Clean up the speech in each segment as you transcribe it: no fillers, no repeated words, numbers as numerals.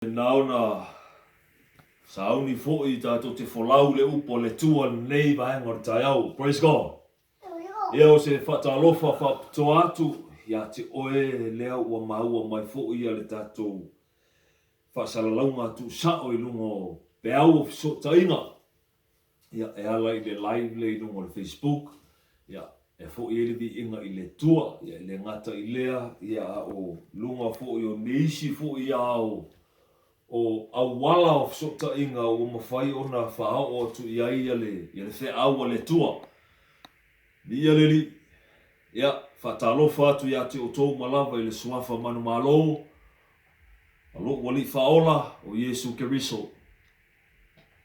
Na ona sauni foi tatou te folau le upu a le Atua i lenei vaega o le taeao. Praise God. Ia o se faatalofa faapitoa atu ia te oe lea ua maua mai foi ia le tatou faasalalauga tuusao i luga o peau o fesootaiga. Ia, e ala i le live lea i luga o le Facebook, ia, e foi ai le viiga i le Atua, ia, e le gata i lea, ia, a o luga foi o nisi foi ao o auala o fesootaiga ua mafai ona faaoo atu i ai ia le, ia le feau a le Atua. Viia le Alii. Ia, faatalofa atu ia te outou uma lava i le Suafa manumalo a lou Alii Faaola o Iesu Keriso.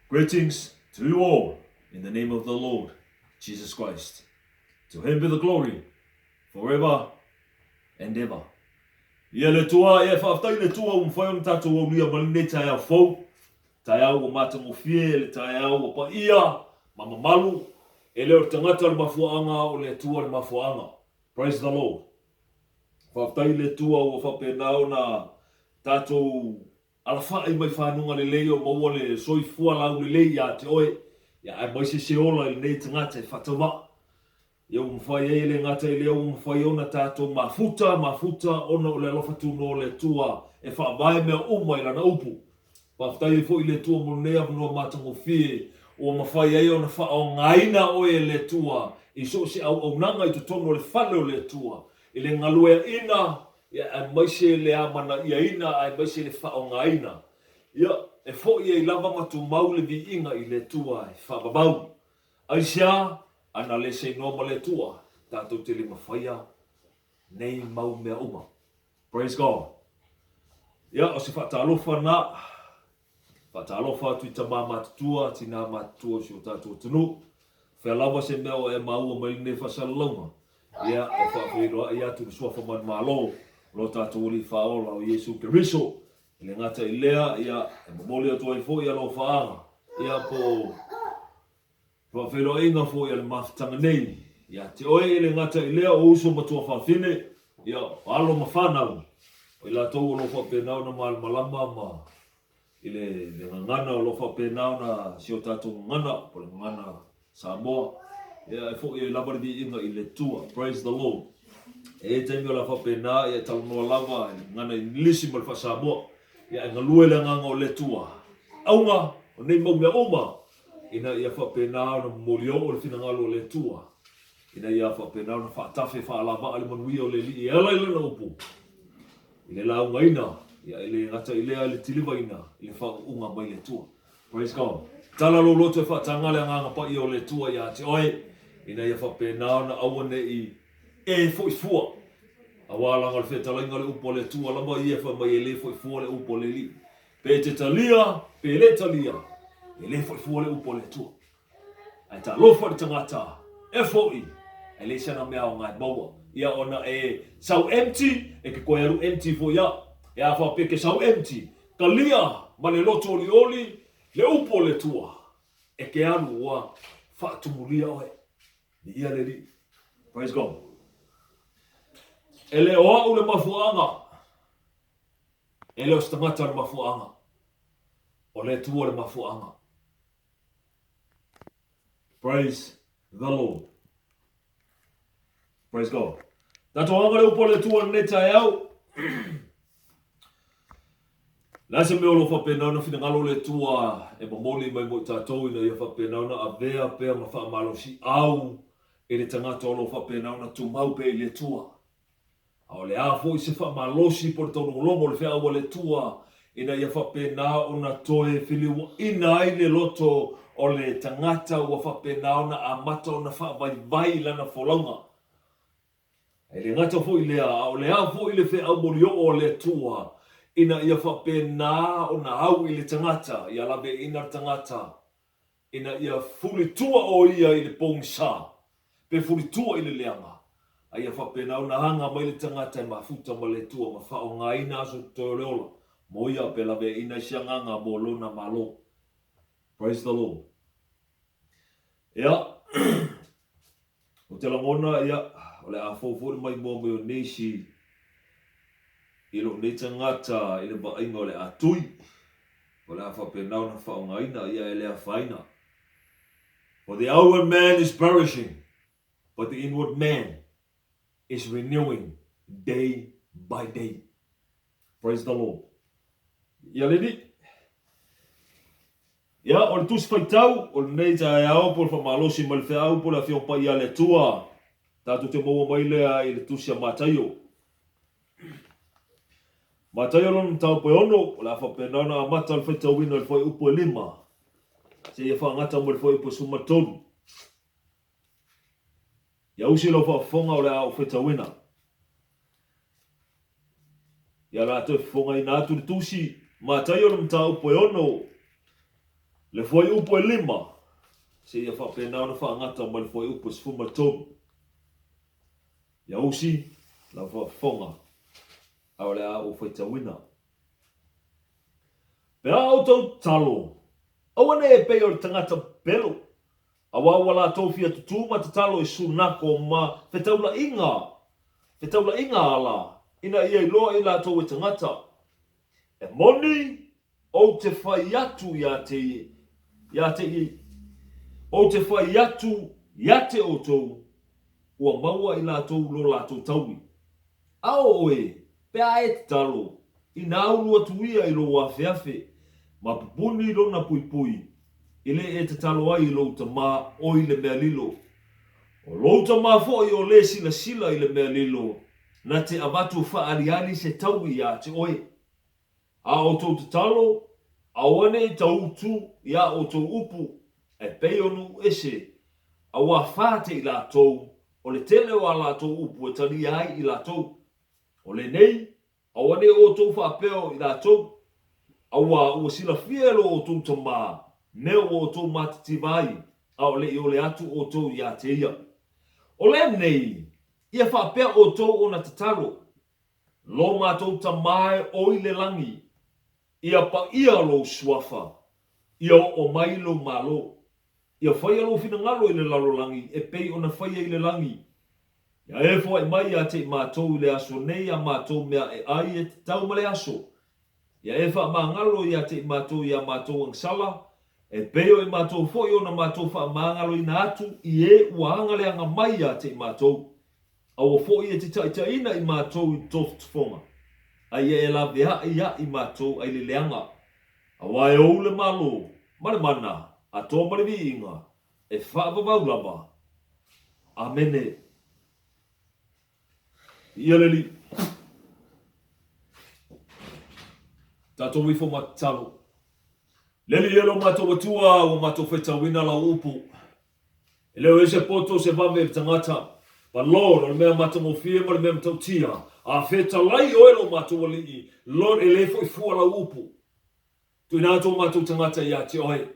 Greetings to you all in the name of the Lord Jesus Christ. To him be the glory forever and ever. Ia le Atua, ia e faafetai le Atua ua mafai ona tatou aulia mai lenei taeao fou, taeao ua matagofie, le taeao ua paia ma mamalu, e le o le tagata le mafuaaga, o le Atua le mafuaaga. Praise the Lord. Faafetai le Atua ua faapena ona tatou Alafai mai fanuga lelei o maua le soifua laulelei ia te oe, ia aemaise se ola i lenei tagata e faatauvaa. Ia ua mafai ai e le gata i lea ua mafai ona tatou mafuta, mafuta ona o le alofa tunoa o le Atua e faavae mea uma i Lana upu. Faafetai ai foi i le Atua mo lenei avanoa matagofie ua mafai ai ona faaaogaina oe e le Atua i so o se auaunaga i totonu o le fale o le Atua, i le galueaina Ia, aemaise le amanaiaina aemaise le faaaogaina, ia, e foi ai lava ma tumau le viiga i le Atua e faavavau. Aisea? Ana le seinoa ma le Atua, tatou te le mafaia nei mau mea uma. Praise God. Ia, o se faatalofa na. Faatalofa atu i tamā matutua, tinā matutua o si o tātou atunuu. Whea lava se mea o e māua mai lenei faasalalauga, ia, e faafeiloai atu le Suafa Manumalo o lo tātou Alii Faaola o Iesu Keriso. E le gata i lea, ia, e momoli atu ai foi alofaaga, ia, po o Faafeiloaiga foi a le mafutaga nei ia te oe e le gata i lea o uso ma tuafafine, ia, o alo ma fanau, o i latou o lo o faapena ona malamalama ma i le, le gagana o lo o faapena ona si o tatou gagana, po o le gagana Samoa, ia, e foi ai lava le viiga i le Atua. Praise the Lord. E i ai taimi o le a faapena, ia, e talanoa lava i le gagana Igilisi ma le faa-Samoa, ia, e galue le agaga o le Atua. Auga o nei mau mea uma, ina ia faapena ona momoli oo le finagalo o le Atua, ina ia faapena ona faatafe faalavaa le manuia o le Alii e ala i Lana upu, i le laugaina, ia, e le gata i lea i le tilivaina i le faauuga mai le Atua. Praise God. Tala lou loto e faataga le Agaga Paia o le Atua ia te oe, ina ia faapena ona aua ne i e foi fua. Aua leaga o le fetalaiga o le upu a le Atua lava ia e fai mai e le foi fua le upu a le Alii. Pe te talia, pe le talia, e le foi fua le upu a le Atua. Ae talofa i le tagata, e foi, e leai sana mea aoga e maua. Ia ona e sau empty, e ke koe alu empty foi ia. E a faapea ke sau empty, talia ma le loto olioli le upu a le Atua, e ke alu ua faatumulia oe. Viia le Alii. Praise God. E le o au le mafuaaga. E le o se tagata le mafuaaga. O le Atua le mafuaaga. Praise the Lord. Praise God. Tatou aga le upu a le Atua lenei taeao. Le a se mea o lo o faapena ona finagalo le Atua e momoli mai mo i tatou ina ia faapena ona avea pea ma faamalosiau i le tagata o lo o faapena ona tumau pea i le Atua. A o le a foi se faamalosi po o le taulogologo o le feau a le Atua ina ia faapena ona toe feliuaina ai le loto o le tagata ua faapena ona amata ona faavaivai lana folauga. E le gata foi i lea, a o le a foi le feau molioo a le Atua ina ia faapena ona au i le tagata, ia laveaiina le tagata ina ia fulitua o ia i le pogisa, pe fulitua i le leaga, a ia faapena ona aga mai le tagata e mafuta ma le Atua ma faaaogaina aso totoe o le ola mo ia pe laveaiina ai se agaga mo lona Malo. Praise the Lord. Ia, ou te lagona, ia, o le a fou foi le maimoa mai o nisi. i lou nei tagata i le vaaiga o le atui, o le a faapena ona faaaogaina ia e le afaina. For the outward man is perishing, but the inward man is renewing day by day. Praise the Lord. Ia le Alii. Ia, o le Tusi Faitau o lenei taeao po o le faamalosi mai le feau po o le Afioga Paia a le Atua, tatou te maua mai lea i le Tusi a Mataio. Mataio lona mataupu e ono, o le a faapena ona amata le faitauina i le fuaiupu e 5, seia faagata mai le fuaiupu e 13. Ia usi lau faafofoga o le a ou faitauina. Ia o le a toe fofogaina atu le tusi, Mataio le mataupu e ono, le fuaiupu e 5, seia faapena ona faagata mai le fuaiupu e 13. Ia usi lau faafofoga, a o le a ou faitauina. Pe a outou tatalo, aua ne i e pei o le tagata pepelo, Aua ua latou fia tutū ma tatalo i sunako ma fetaulaiga, fetaulaiga ala, ina ia iloa i latou e tagata. E moni, ou te fai atu ia te ia te ou te fai atu ia te outou, ua maua i latou lo latou taui. A o oe, pe a e tatalo, ina ulu atu ia i lou afeafe, ma pupuni lona puipui, i le e tatalo ai i lou Tama o i le mea lilo. O lou Tama foi o le silasila i le mea lilo, na te avatu faaaliali se taui ia te oe. A outou tatalo, aua ne i tautu i a outou upu, e pei o nuu ese, aua fa te i latou, o le tele o a latou upu e talia ai i latou. O lenei, aua ne i outou faapea o i latou, aua ua silafia e lo outou Tama mea ua outou matitiva ai, a o le i ole atu outou ia te ia. O lenei, ia faapea outou ona tatalo, Lo matou Tama e o i le lagi, ia paia lou suafa, ia oo mai lou Malo. Ia faia lou finagalo i le lalolagi e pei ona faia i le lagi. Ia e foai mai ia te i matou i le aso nei a matou mea e ai e tatau ma le aso. Ia e faamagalo ia te i matou i a matou agasala, e pei o i matou foi ona matou faamagaloina atu i e ua agaleaga mai ia te i matou. Aua foi e te taitaiina i matou i le tofotofoga, a ia e laveai ia i matou ai le leaga. Aua e ou le Malo, ma le mana, atoa ma le viiga, e faavavau lava. Amene. Ia le Alii. Tatou ifo ma tatalo. Le Alii e lo matou Atua, ua matou faitauina lau upu. E le o i ai se poto o se vave i le tagata, but Lord, o le mea matagofie ma le mea matautia, a fetalai oe lo matou Alii, Lord, e le foi fua lau upu. Tuuina atu o matou tagata ia te oe.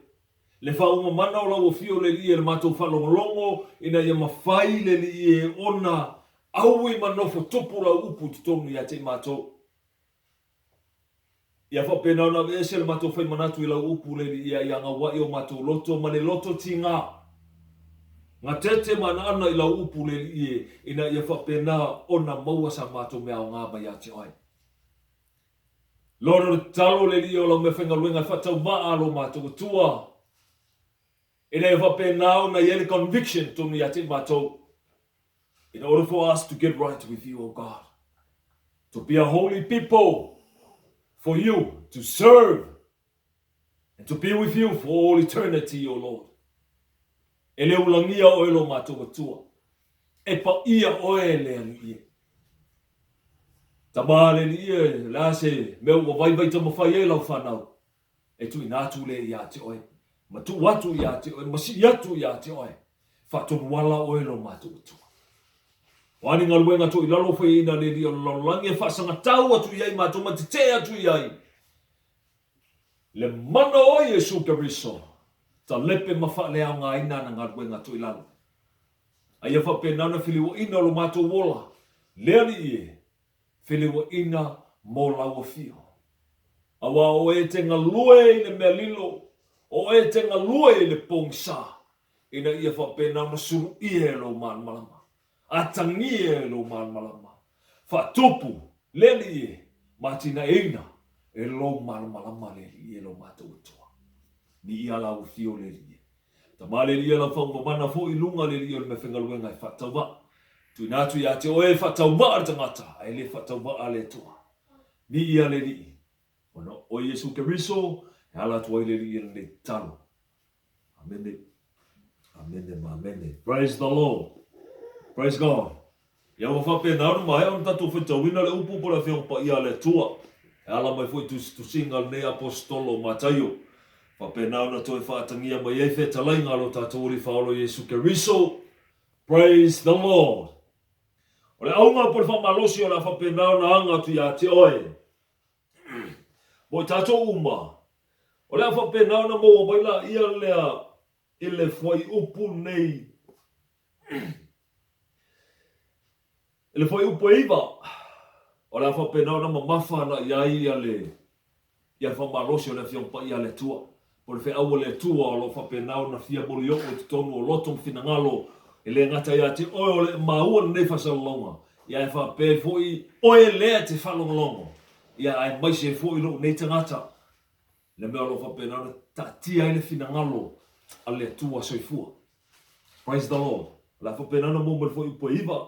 Le faauma mana o lau afio le Alii e le matou faalogologo ina ia mafai le Alii e ona aui ma nofo tupu lau upu i totonu ia te i matou. Ia faapena ona aveese le matou fai manatu i lau upu le Alii ia ia gauai o matou loto ma le loto tiga. Gatete ma anaana i lau upu le Alii e, ina ia faapena ona maua sa matou mea aoga mai ia te oe. Lord o le tatalo le Alii o lau meafaigaluega e faataumaa lo matou Atua, ina ia faapena ona i ai le conviction tonu ia te i matou. In order for us to get right with you, O God, to be a holy people for you, to serve and to be with you for all eternity, O Lord. E le ulagia oe lo matou Atua. E paia oe le Alii e. Tama le Alii e, le a se mea ua vaivai taumafai ai lau fanau. E tuuina atu le ia te oe, ma tuu atu ia te oe, ma sii atu ia te oe. Faatonuala oe lo matou Atua. O a ni galuega toilalo ua faiaina le Alii o le lalolagi e faasagatau atu i ai matou ma tetee atu i ai le mana o Iesu Keriso, talepe ma faaleaogaina ana galuega toilalo. A ia faapena ona feliuaina o lo matou ola, le Alii e, feleuaina mo lau afio. Aua o oe e te galue i le mea lilo, o oe e te galue i le pogisa, ina ia faapena ona suluia e lou malamalama, atagia e lou malamalama, faatupu le Alii e, ma atinaeina e lou malamalama le Alii e lo matou Atua. Viia lau afio le Alii e. Tama le Alii e lau faamamana foi i luga le Alii o le meafaigaluega e faatauvaa. Tuuina atu ia te oe e faatauvaa le tagata ae le faatauvaa le Atua. Viia le Alii, ona o Iesu Keriso e ala atu ai le Alii i lenei tatalo. Amene. Amene ma amene. Praise the Lord. Praise God. Ia ua faapena ona maea ona tatou faitauina le upu po o le Afioga Paia a le Atua, e ala mai foi i tusitusiga a lenei Aposetolo o Mataio. Faapena ona toe faatagia mai ai fetalaiga a lo tatou Alii Faaola Iesu Keriso. Praise the Lord. O le auga po o le faamalosi o le a faapena ona aga atu ia te oe. Mo i tatou uma, o le a faapena ona maua mai laia lea i le fuaiupu nei, i le fuaiupu e 9, o le a faapena ona mamafa ana i ai ia le ia le faamalosi o le Afioga Paia a le Atua, po o le feau a le Atua o lo o faapena ona fia molioo i totonu o loto ma finagalo, e le gata ia te oe o le maua lenei faasalalauga, ia ae faapea foi oe lea e te faalogologo, ia aemaise ai foi lou nei tagata, le mea o lo o faapena ona taatia ai le finagalo a le Atua soifua. Praise the Lord. O le a faapena ona maua mai le fuaiupu e 9,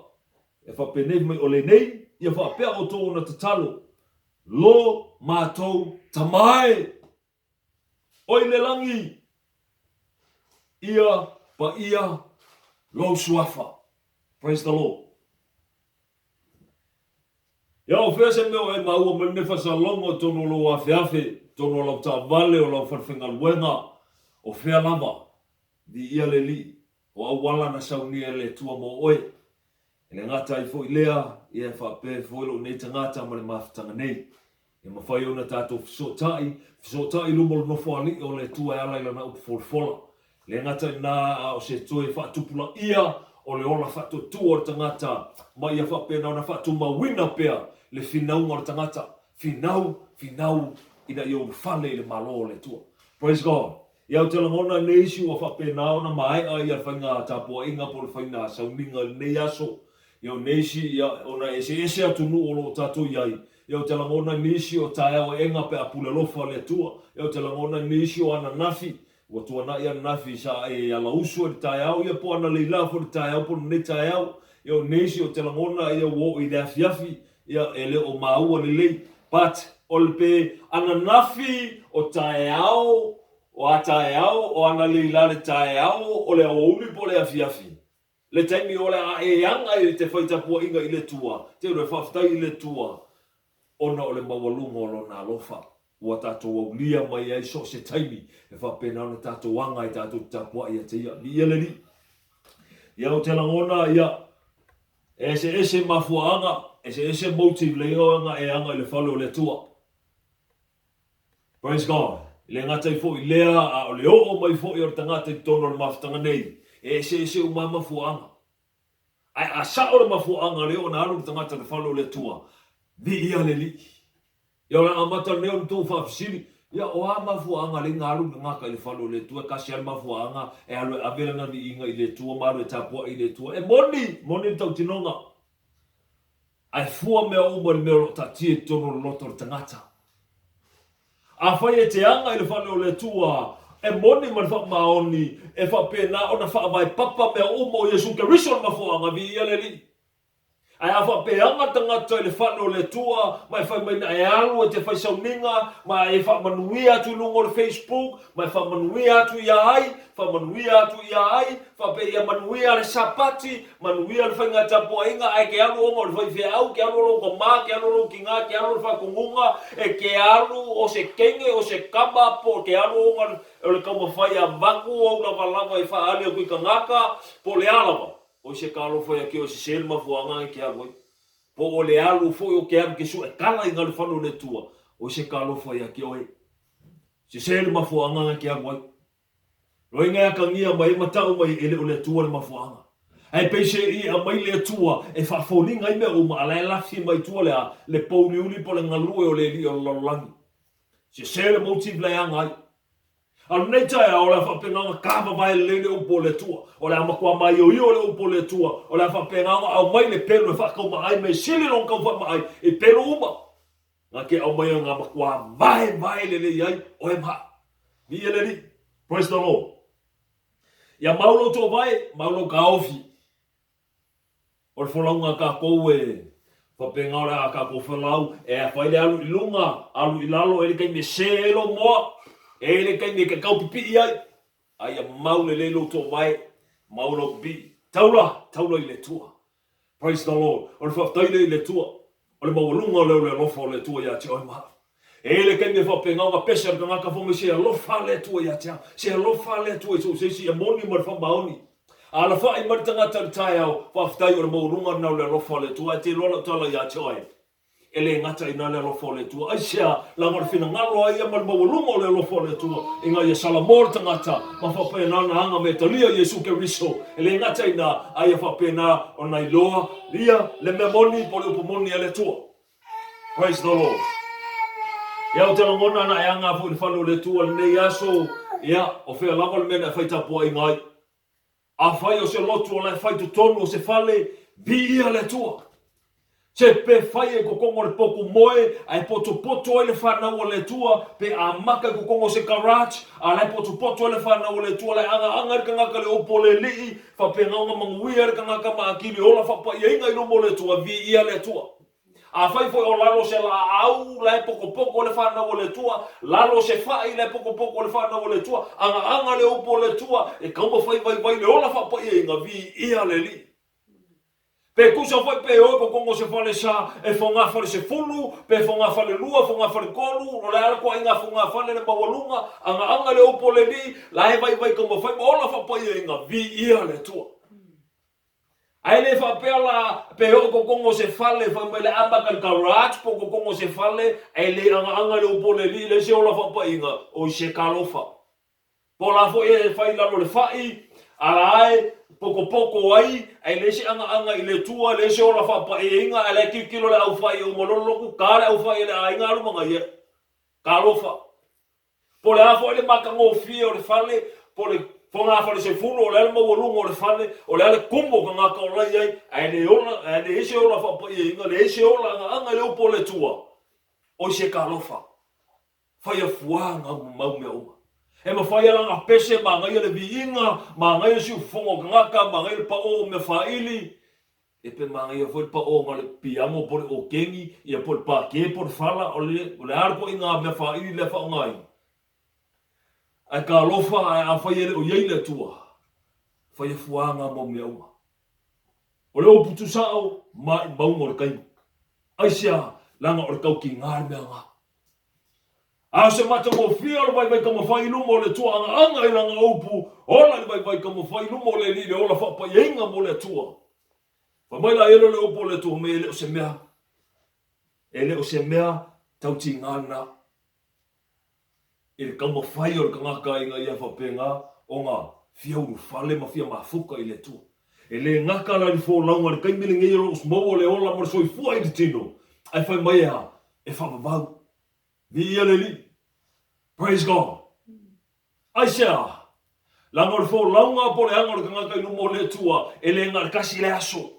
e faapenei mai o lenei, ia faapea outou ona tatalo, Lo matou Tama e! Oi le lagi! Ia paia lou suafa. Praise the Lord. Ia o fea se mea o e maua mai lenei faasalogo i totonu o lou afeafe, i totonu o lau taavale, o lau falefaigaluega, o fea lava, viia le Alii, o auala na saunia e le Atua mo oe. E le gata ai foi lea, ia e faapea ai foi lou nei tagata ma le mafutaga nei. Ia mafai ona tatou fesootai, fesootai i luma o le Nofoalii o le Atua e ala i Lana upu folafola. E le gata i lena, a o se toe faatupulaia o le ola faatuatua o le tagata, ma ia faapena ona faatumauina pea le finauga o le tagata, finau, finau ina ia ulufale i le Malo o le Atua. Praise God. Ia ou te lagona nei isi ua faapena ona maea ia le faiga tapuaiga po o le faiga sauniga i lenei aso. Ia o nei isi ia ona e eseese atunuu o lo o tatou i ai. Ia ou te lagona nisi o taeao eega pe a pule alofa le Atua. Ia ou te lagona nisi o ananafi, ua tuanai ananafi sa e alausu ai le taeao ia po o analeila foi le taeao po o lenei taeao. Ia o nei isi ou te lagona ia ua oo i le afiafi ia e le o maua lelei. But o le pe ananafi o taeao o a taeao o analeila le taeao o le aoauli po o le afiafi. Le taimi o le a e aga i te whai tapuaiga i le Atua, te uru e faafetai i le Atua ona o le maualuga o Lona alofa ua tatou aulia mai ai so o se taimi e faapena ona tatou aga ai tatou te tapuai ia te Ia. Viia le Alii. Ia ou te lagona ia e eseese mafuaaga, eseese motive le aga e aga i le fale o le Atua. Praise God. E le gata ai foi i lea, a o le oo mai foi o le tagata i totonu o le mafutaga nei, e eseese uma lava mafuaaga. Ae a sao le mafuaaga lea ona alu le tagata i le fale o le Atua, viia le Alii. Ia o le amata lenei o le tou faafesili, ia o a mafuaaga lea na alu le tagata i le fale o le Atua, e tasi lava le mafuaaga e alu e ave lana viiga i le Atua ma alu e tapuai i le Atua. E moni, moni le tautinoga. Ae fua mea uma i le mea o lo o taatia i totonu o le loto o le tagata. Afai e te aga i le fale o le Atua, e moni ma le faamaoni, e faapena ona faavae papa mea uma o Iesu Keriso le mafuaaga, viia le Alii. Ae a faapea aga le tagata i le fale o le Atua, ma e fai mai na e alu e te fai sauniga, ma e faamanuia atu i luga o le Facebook, ma e faamanuia atu ia ai, faamanuia atu ia ai, faapea ia manuia le Sapati, Manuia le faiga tapuaiga, ae ke alu ona o le faifeau, ke alu o lou tama, ke alu o lou tina, ke alu o le faatonuga, e ke alu o se teine, o se tama, po o ke alu ona o le taumafai e avatu ou lavalava e faaali atu i tagata, po o le a lava. Oi se talofa ia ke oe sese le mafuaaga e ke alu ai. Po o le alu foi o ke alu ke sue kala i galefale o le Atua, oi se talofa ia ke oe. Sese le mafuaaga e ke alu ai. Loiga e akagia mai ai ma tau mai e le o le Atua le mafuaaga. Ae peiseai e aumai le Atua e faafoliga ai mea uma, a la e lafi mai tua le a? Le pouliuli po o le galue o le alii o le lalolagi. Sese le motive la e aga ai. A o lenei taeao, o le a faapena ona tavavae lelei le upu o le Atua. O le a matua maioio le upu o le Atua. O le a faapena ona aumai le pelu e faataumaai mai e sili lona taufaamaai i pelu uma. Nga ke aumaia nga matua vaevae lelei ai oe ma a'u. Viia le Alii. Praise the Lord. Ia mau lou toovae, mau lou kaofi. O le folauga a tatou e faapena o le a tatou folau e fai le alu i luga, alu i lalo, e i ai le taimi e se ai lou moa, e i ai le taimi e te tau pipii ai, a ia mau lelei lou toovae, mau lou pipii. Taula, taula i le Atua. Praise the Lord. O le faafetai lea i le Atua, o le maualuga lea o le alofa o le Atua ia te oe ma au. E i ai le taimi e faapena ona pese le tagata fai mai se alofa le Atua ia te au, se alofa le Atua i so o se isi e moni ma le faamaoni. A alafai mai le tagata i le taeao, faafetai o le maualuga lena o le alofa o le Atua, ae te iloa lau tala ia te oe, e le gata i ina le alofa o le Atua. Aisea? Leaga o le finagalo lava ia ma le maualuga o le alofa o le Atua, ina ia salamo le tagata ma faapena ona aga me talia Iesu Keriso. E le gata i ina, a ia faapena ona iloa ia le mea moni po o le upu moni a le Atua. Praise the Lord. Ia, ou te lagona ana e aga foi i le fale o le Atua i lenei aso, ia, o fea lava le mea na e fai tapuaiga ai. Afai o se lotu o la e fai totonu o se fale, viia le Atua. Se pe fai e kokongo o le poku moe, ae potopoto ai le fanau a le Atua, pe amaka i kokongo o se garage, a la e potopoto ai le fanau a le Atua, la e agaaga ai le tagata i le upu o le Alii, faapena ona manuia ai le tagata ma atili ola faapaiaina i luma o le Atua, viia le Atua. Afai foi o lalo o se laau la e potopoto le fanau a le Atua, lalo o se fai la e potopoto le fanau a le Atua, agaaga le upu o le Atua, e taumafai vaivai le ola faapaiaina, viia le Alii. Pe tusa foi pe o i totonu o se falesa e fogafale sefulu, pe fogafale lua, fogafale tolu, o le a le toaiga fogafale le maualuga, agaaga le upu o le Alii, la e vaivai taumafai ma ola faapaiaina, viia le Atua. Ae le faapea la pe oo totonu o se fale fai mai le amata i le garage po o totonu o se fale ae le agaaga i le upu o le alii leai se ola faapaiga oi se talofa. Po o la foi e fai i lalo o le fai ala ae potopoto ai ae leai se agaaga i le Atua leai se ola faapaiaina ae la e tilotilo le aufai e uma loa le lotu ta le aufai e le aiga alu manaia. Talofa. Po o le a foi le matagofie o le fale, po o le fogafale sefulu, o le a le maualuga o le fale, o le a le tumu o tagata o la i ai, ae le ola, ae leai se ola faapaiaina, leai se ola agaaga i le upu o le Atua, oi se talofa, fai afuaga ma mau mea uma. E mafai lava ona pese, manaia le viiga, manaia le siufofoga o tagata, manaia le paʻo o mea faili, E pe manaia foi le paoga o le piano po o le okeni, ia po o le pākē po o le fala, o le, o le a le ituaiga mea faili lea faaaogaina. Ae talofa, ae afai e le o i ai le Atua, fai afuaga mo mea uma. O le upu tusao, maʻimauga o le taimi. Aisea? Leaga o le tautiga le mea na. A o se matagofie o le vaivai taumafai i luma o le Atua agaaga i lana upu, ola i le vaivai taumafai i luma o le Alii le ola faapaiaina mo le Atua. Fai mai la ia lea o le upu o le Atua mei e le o se mea, e le o se mea tautiga lena i le taumafai o le tagata ina ia faapena ona fia ulufale ma fia mafuta i le Atua. E le gata la i le folauga i le taimi lenei o lo o maua le ola ma le soifua i le tino, ae fai mai e a? E faavavau. Viia le Alii. Praise God. Aisea? Leaga o le folauga po o le aga o le tagata i luma o le Atua, e le na o le kasi le aso.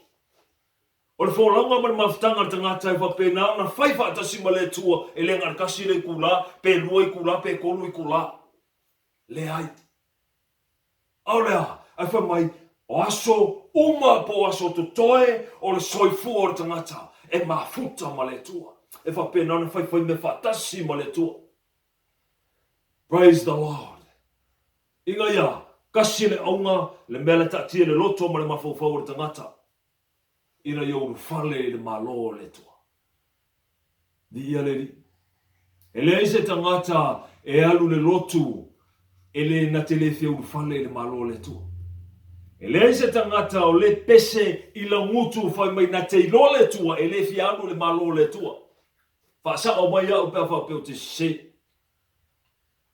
O le folauga ma le mafutaga a le tagata e faapena ona fai faatasi ma le Atua, e le na o le kasi le itula, pe lua itula, pe tolu itula. Leai. A o le a? Ae fai mai, o aso uma po o aso totoe o le soifua o le tagata e mafuta ma le Atua. E faapena ona faifai mea faatasi ma le Atua. Praise the Lord. Ina ia kasi le auga, le mea le taatia le loto ma le mafaufau o le tagata, ina ia ulufale i le Malo o le Atua. Viia le Alii. E leai se tagata e alu le lotu e le na te le fia ulufale i le Malo o le Atua. E leai se tagata o le pese i lagutu fai mai na te iloa le Atua e le fia alu i le Malo o le Atua. Faasao mai au pe a faapea ou te sese.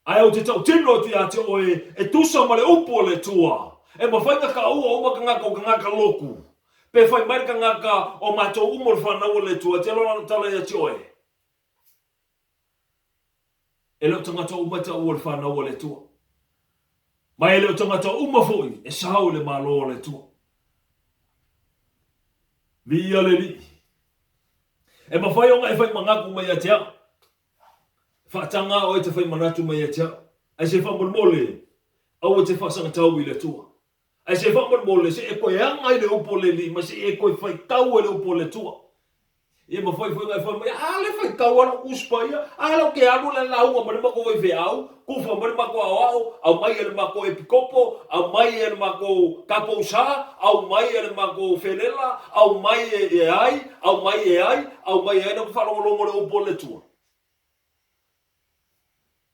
Ae ou te tautino atu ia te oe, e tusa ma le upu a le Atua, e mafai na kaua uma tagata o tagata lotu. Pe fai mai le tagata o matou uma o le fanau a le Atua, e te loa lana tala ia te oe. E le o tagata uma e taua o le fanau a le Atua. Ma e le o tagata uma foi e sao i le Malo a le Atua. Viia le Alii. E mafai ona e fai manatu mai ia te au. Faataga oe te fai manatu mai ia te au. Ae se faamolemole, aua te faasagatau i le Atua. Ae se faamolemole, se e toe aga i le upu a le Alii ma se e toe faitau ai le upu a le Atua. Ia mafai foi ona e fai mai, a le faitau a lou Usi Paia, a lea ou te alu le lauga ma le matou faifeau, tufa mai le matou aoao, aumai e le matou epikopo, aumai e le matou tapousa, aumai e le matou felela, aumai e ai, aumai e ai, aumai e ai, na ou faalogologo i le upu a le Atua.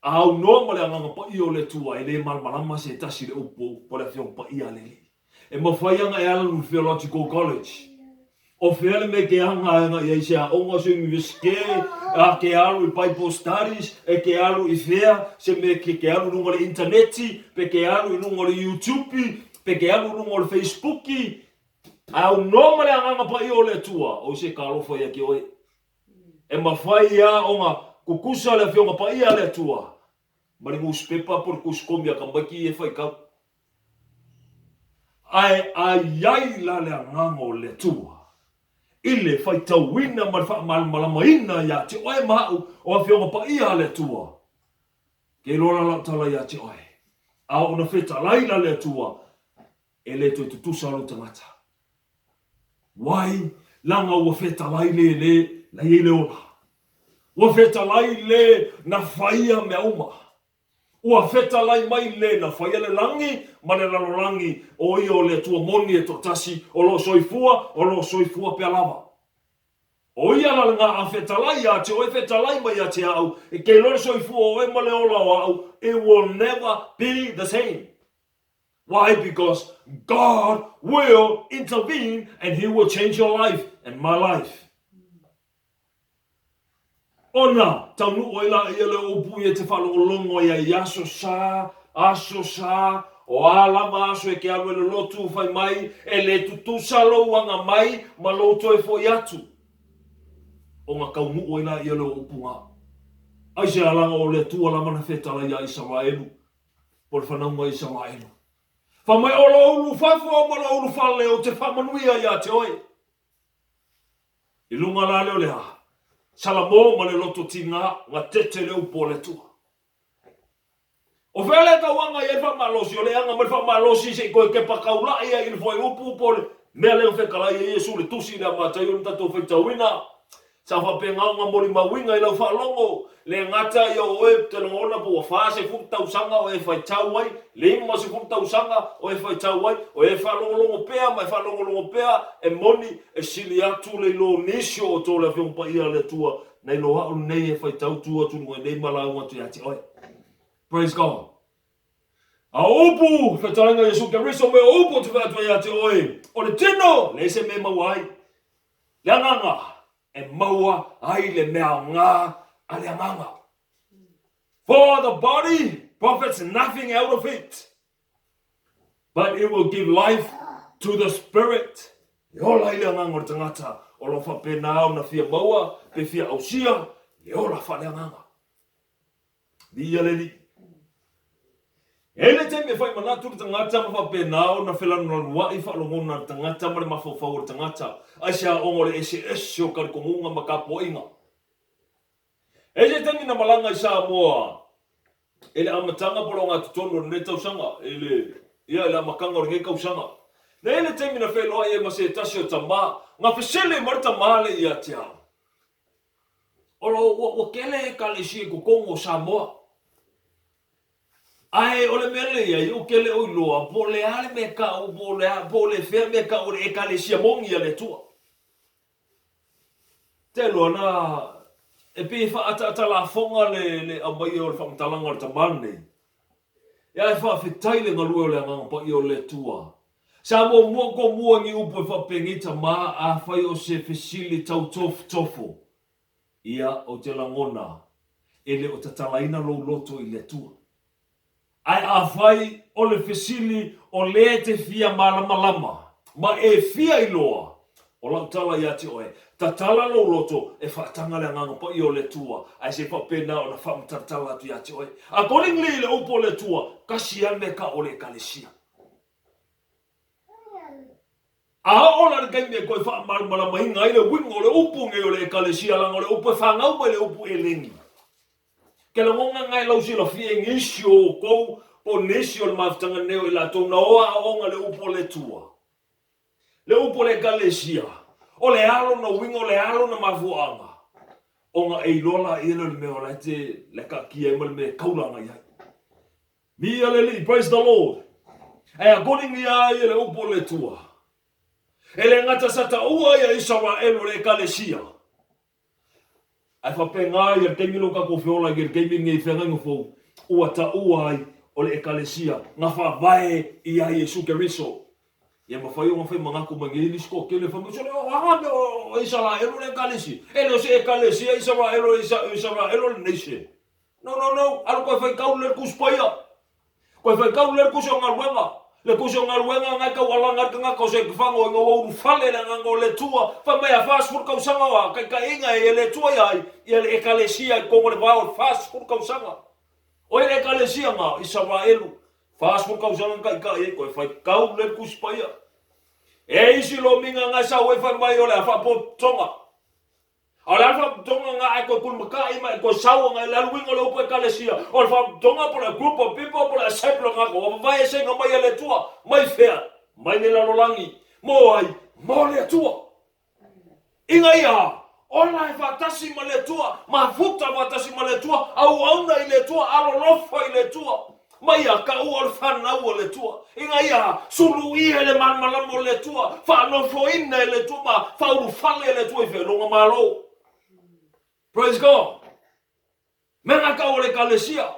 A aunoa ma le Agaga Paia o le Atua, e le malamalama se tasi i le upu po o le Afioga Paia a le Alii. E mafai ana e ala i le Theological College. O fea le mea e te aga ai agai ai i se aoga o se Iunivesite, a te alu i Bible Studies, e te alu i fea, se mea e te alu i luga o le initaneti, pe te alu i luga o le YouTube, pe te alu i luga o le Facebook, a aunoa ma le Agaga Paia o le Atua, o se talofa ia te oe. E mafai a ona kukusa le Afioga Paia a le Atua ma le nusipepa po o le tusikomi a tamaiti ia e faitau. Ae a i ai la le Agaga o le Atua i le faitauina ma le faamalamalamaina ia te oe ma au o Afioga Paia a le Atua, ke iloa la lau tala ia te oe, a ona fetalai la le Atua, e le toe tutusa lou tagata. Why? Leaga ua fetalai le le na i ai le ola. Ua fetalai le na faia mea uma. Ua fetalai mai le na faia le lagi ma le lalolagi, o ia o le Atua moni e toatasi, o lo o soifua, o lo o soifua pea lava. O ia la lena a fetalai ia te oe, fetalai mai ia te au, e ke iloa le soifua o oe ma le ola o au, it will never be the same. Why? Because God will intervene and He will change your life and my life. Ona taunuu ai la ia le upu ia te faalogologo ai i aso sa, aso sa, o a lava aso e ke alu e le lotu fai mai, e le tutusa lou aga mai ma lou toe foi atu. Ona taunuu ai la ia le upu nga. Ai se alaga o le Atua lava na fetalai ia Isaraelu po o le fanauga a Isaraelu. Fai mai, O lou ulufafo ma lou ulufale ou te faamanuia ia te oe. I luga la lea o le a? Salamo ma le loto tiga, gatete le upu a le Atua. O fea le tauaga i ai le faamalosi? O le aga mai le faamalosi se i toe kepa taula'i ai i le fuaiupu po o le mea lea na fetalai ai Iesu i le tusi i le Mataio na tatou faitauina. Sa faapena ona molimauina i lau faalogo, le gata ia o oe te lagona po ua 40 tausaga o e faitau ai, 50 tausaga o e faitau ai, o e faalogologo pea ma e faalogologo pea, e moni, e sili atu le iloa o nisi o outou le Afioga Paia a le Atua nai lo a'u lenei e faitau tu atu i luga nei ma lauga atu ia te oe. Praise God. A o upu, fetalaiga Iesu Keriso me o upu ou te fai atu ai ia te oe, o le tino, leai se mea e maua ai. Le agaga e maua ai le mea aoga a le agaga. For the body profits nothing out of it, but it will give life to the spirit. E ola ai le agaga o le tagata o lo o faapena ona fia maua pe fia ausia le ola faaleagaga. Viia le Alii. E i ai le taimi e whai manatu le tangata ma faapena ona felanulanua'i faalogona le tagata ma le mafaufau o le tagata, aisea ona o le eseese o talitonuga ma tapuaiga. E i ai se taimi na malaga i Samoa i le amataga po o le ogatotonu o lenei tausaga, i le, ia, i le amataga o lenei tausaga. Na i ai le taimi na feiloai ai ma se tasi o tama, na fesili mai le tama lea ia te au, O lo ua, ua tele Ekalesia i totonu o Samoa. Ae o le mea lea i ai, ou te le o iloa po o le a le mea e tau, po o le a, po o le fea mea e tau o le Ekalesia moni a le Atua. Te iloa na, e pei e faaataatalafoga le, le aumaia o le faamatalaga o le tama lenei. Ia ae faafetai le galue o le Agaga Paia o le Atua. Sa muamua tomua ni upu e faapenei tama afai o se fesili tau tofotofo, ia ou te lagona e le o tatalaina lou loto i le Atua. Ae afai o le fesili o lea e te fia malamalama ma e fia iloa, O lau tala ia te oe, tatala lou loto e faataga le Agaga Paia o le Atua, ae se i faapena ona faamatalatala atu ia te oe. Accordingly i le upu o le Atua, tasi lava le mea e tau o le Ekalesia. A oo la le taimi e toe faamalamalamaina ai le uiga o le upu nei o le Ekalesia, leaga o le upu e fanau mai le upu eleni. Ke lagona na e lau silafia i nisi o outou po o nisi o le mafutaga nei o i latou na o aoaoga le upu o le Atua. Le upu o le Ekalesia, o le a lona uiga, o le a lona mafuaaga, ona e iloa laia lea o le mea o la e te la e taatia ai ma le mea e taulaga i ai. Viia le Alii, praise the Lord. Ae according ia ia le upu o le Atua, e le gata sa taua ia Isaraelu o le Ekalesia, ae faapena ia le taimi lea ua tatou feola ai nei i le taimi lenei i feagaiga fou, ua taua ai o le Ekalesia na faavae i ai Iesu Keriso. Ia mafai ona fai manatu mai nei nisi toatele fai mai, Sole, o a mea o Isaraelu le Ekalesia? E le o se Ekalesia Isaraelu o Isaraelu o le nation. No, no, no, alu koe faitau le Tusi Paia. Koe faitau le Tusi o Galuega. Le Tusi o Galuega na e taualaga ai le tagata o se fagoina ua ulufale le Agaga o le Atua, fai mai a 40 tausaga o a taitaiga e le Atua ia ai, ia le Ekalesia i totonu o le vao o le 40 tausaga. O ai le Ekalesia na? Isaraelu. 40 tausaga na taitai ai, koe faitau le Tusi Paia. E isi lomiga na e sau ai fai mai o le a faapotopotoga. A o le a le faapotopotoga na ae toe tulimatai ma e toe sau ona e le alu uiga o le upu ekalesia, o le faapotopotoga po o le group of people po o le assembly o tagata ua vavae eseina mai e le Atua. Mai fea? Mai le lalolagi. Mo ai? Mo le Atua. Ina ia ola e faatasi ma le Atua, mafuta faatasi ma le Atua, auauna i le Atua, alolofa i le Atua. Ma ia taua o le fanau a le Atua, ina ia suluia i le malamalama o le Atua, faanofoina e le Atua ma faaulufale e le Atua i fea? I lona Malo. Praise God. Mea na tau o le Ekalesia.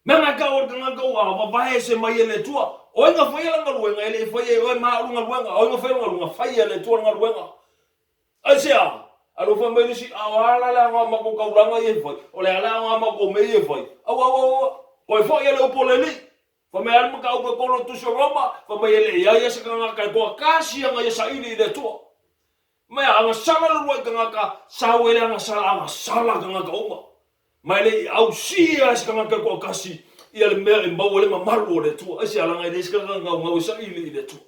Mea na tau o le tagata ua vavae ese mai e le Atua. O ai na faia le galuega, e le i faia e oe ma au le galuega. O ai na faia le galuega? Faia e le Atua le galuega. Aisea? Alofa mai le isi, a o a la le aoga o matou taulaga ia e fai? O le a le aoga o matou mea ia e fai? Aua, aua, aua! Toe foi le upu a le Alii. Fai mai a le mataupu e kolo tusi o Roma, fai mai e le i ai ia se tagata e toatasi ana ia saili i le Atua. Mai a agasala le uluai tagata, sau ai le agasala, agasala tagata uma. Ma e le i ausia e se tagata e toatasi ia le mea e maua ai le mamalu o le Atua. Aisea? Leaga e leai se tagata gaugau e saili i le Atua.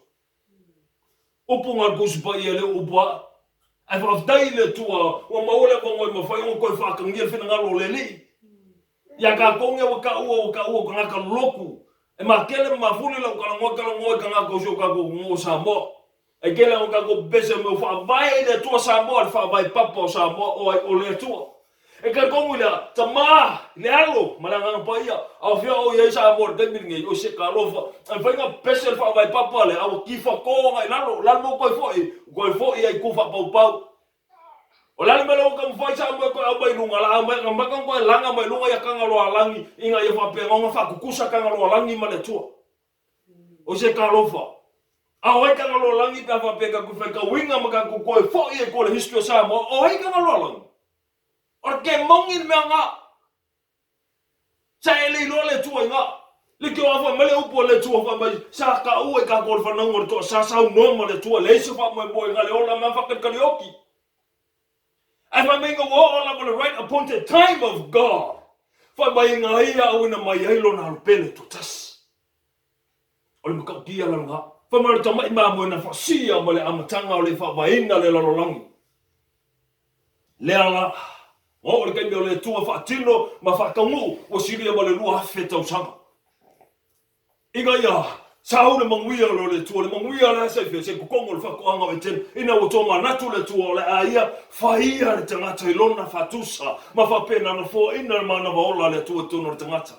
Upu na Tusi Paia lea upu a. Ae faafetai i le Atua ua maua le avanoa e mafai ona toe faatagia le finagalo o le Alii. Ia tatou nei ua taua ua taua o tagata lotu. E makele ma mafuli lau talanoa talanoa i tagata o si o tatou atunuu o Samoa. Ae tele lava ona tatou pepese o mea ua faavae i le Atua Samoa, le faavae papa o Samoa o ai o le Atua. E talitonu i le Tama, i le Alo ma le Agaga Paia, a o fea o i ai Samoa i le taimi lenei? Oi se talofa! E mafai ona pepese le faavae papa lea, a ua tifato agai i lalo. O le a le mea ua toe foi? Ua toe foi lava i tu faapaupau. O le a le mea lea ua taumafai Samoa e toe aumai i luga? O le a aumai, na amata ona toe laga mai i luga ia Tagaloaalagi ina ia faapena ona faatutusa Tagaloaalagi ma le Atua. Oi se talofa! A o ai Tagaloaalagi pe a faapea tatou faitauina ma tatou toe foi ai i tua i le history o Samoa? O ai Tagaloaalagi? O le kemoni le mea na. Sa e le iloa le Atua i na. Le ke o afa mai le upu a le Atua fai mai, sa taua i tatou le fanauga o le toa, sa saunoa ma le Atua, leai se faamoemoe na le ola mea faakalikali oki. Ae fai mai ina ua oo lava le right appointed time of God, fai mai ina ia auina mai ai lona alopele toatasi. O le matautia la lena. Fai mai o le tamai mamoe na faasia mai le amataga o le faavaeina le lalolagi. Lea la, ua oo le taimi o le Atua faatino ma faataunuu ua silia ma le 2000 tausaga. Ina ia sau le manuia o le Atua, le manuia lea sa i fea, sa i totonu o le faatoaga o Etene, ina ua tomanatu le Atua o le a ia faia le tagata i lona faatusa ma faapena ona foaina le manava ola a le Atua i totonu o le tagata.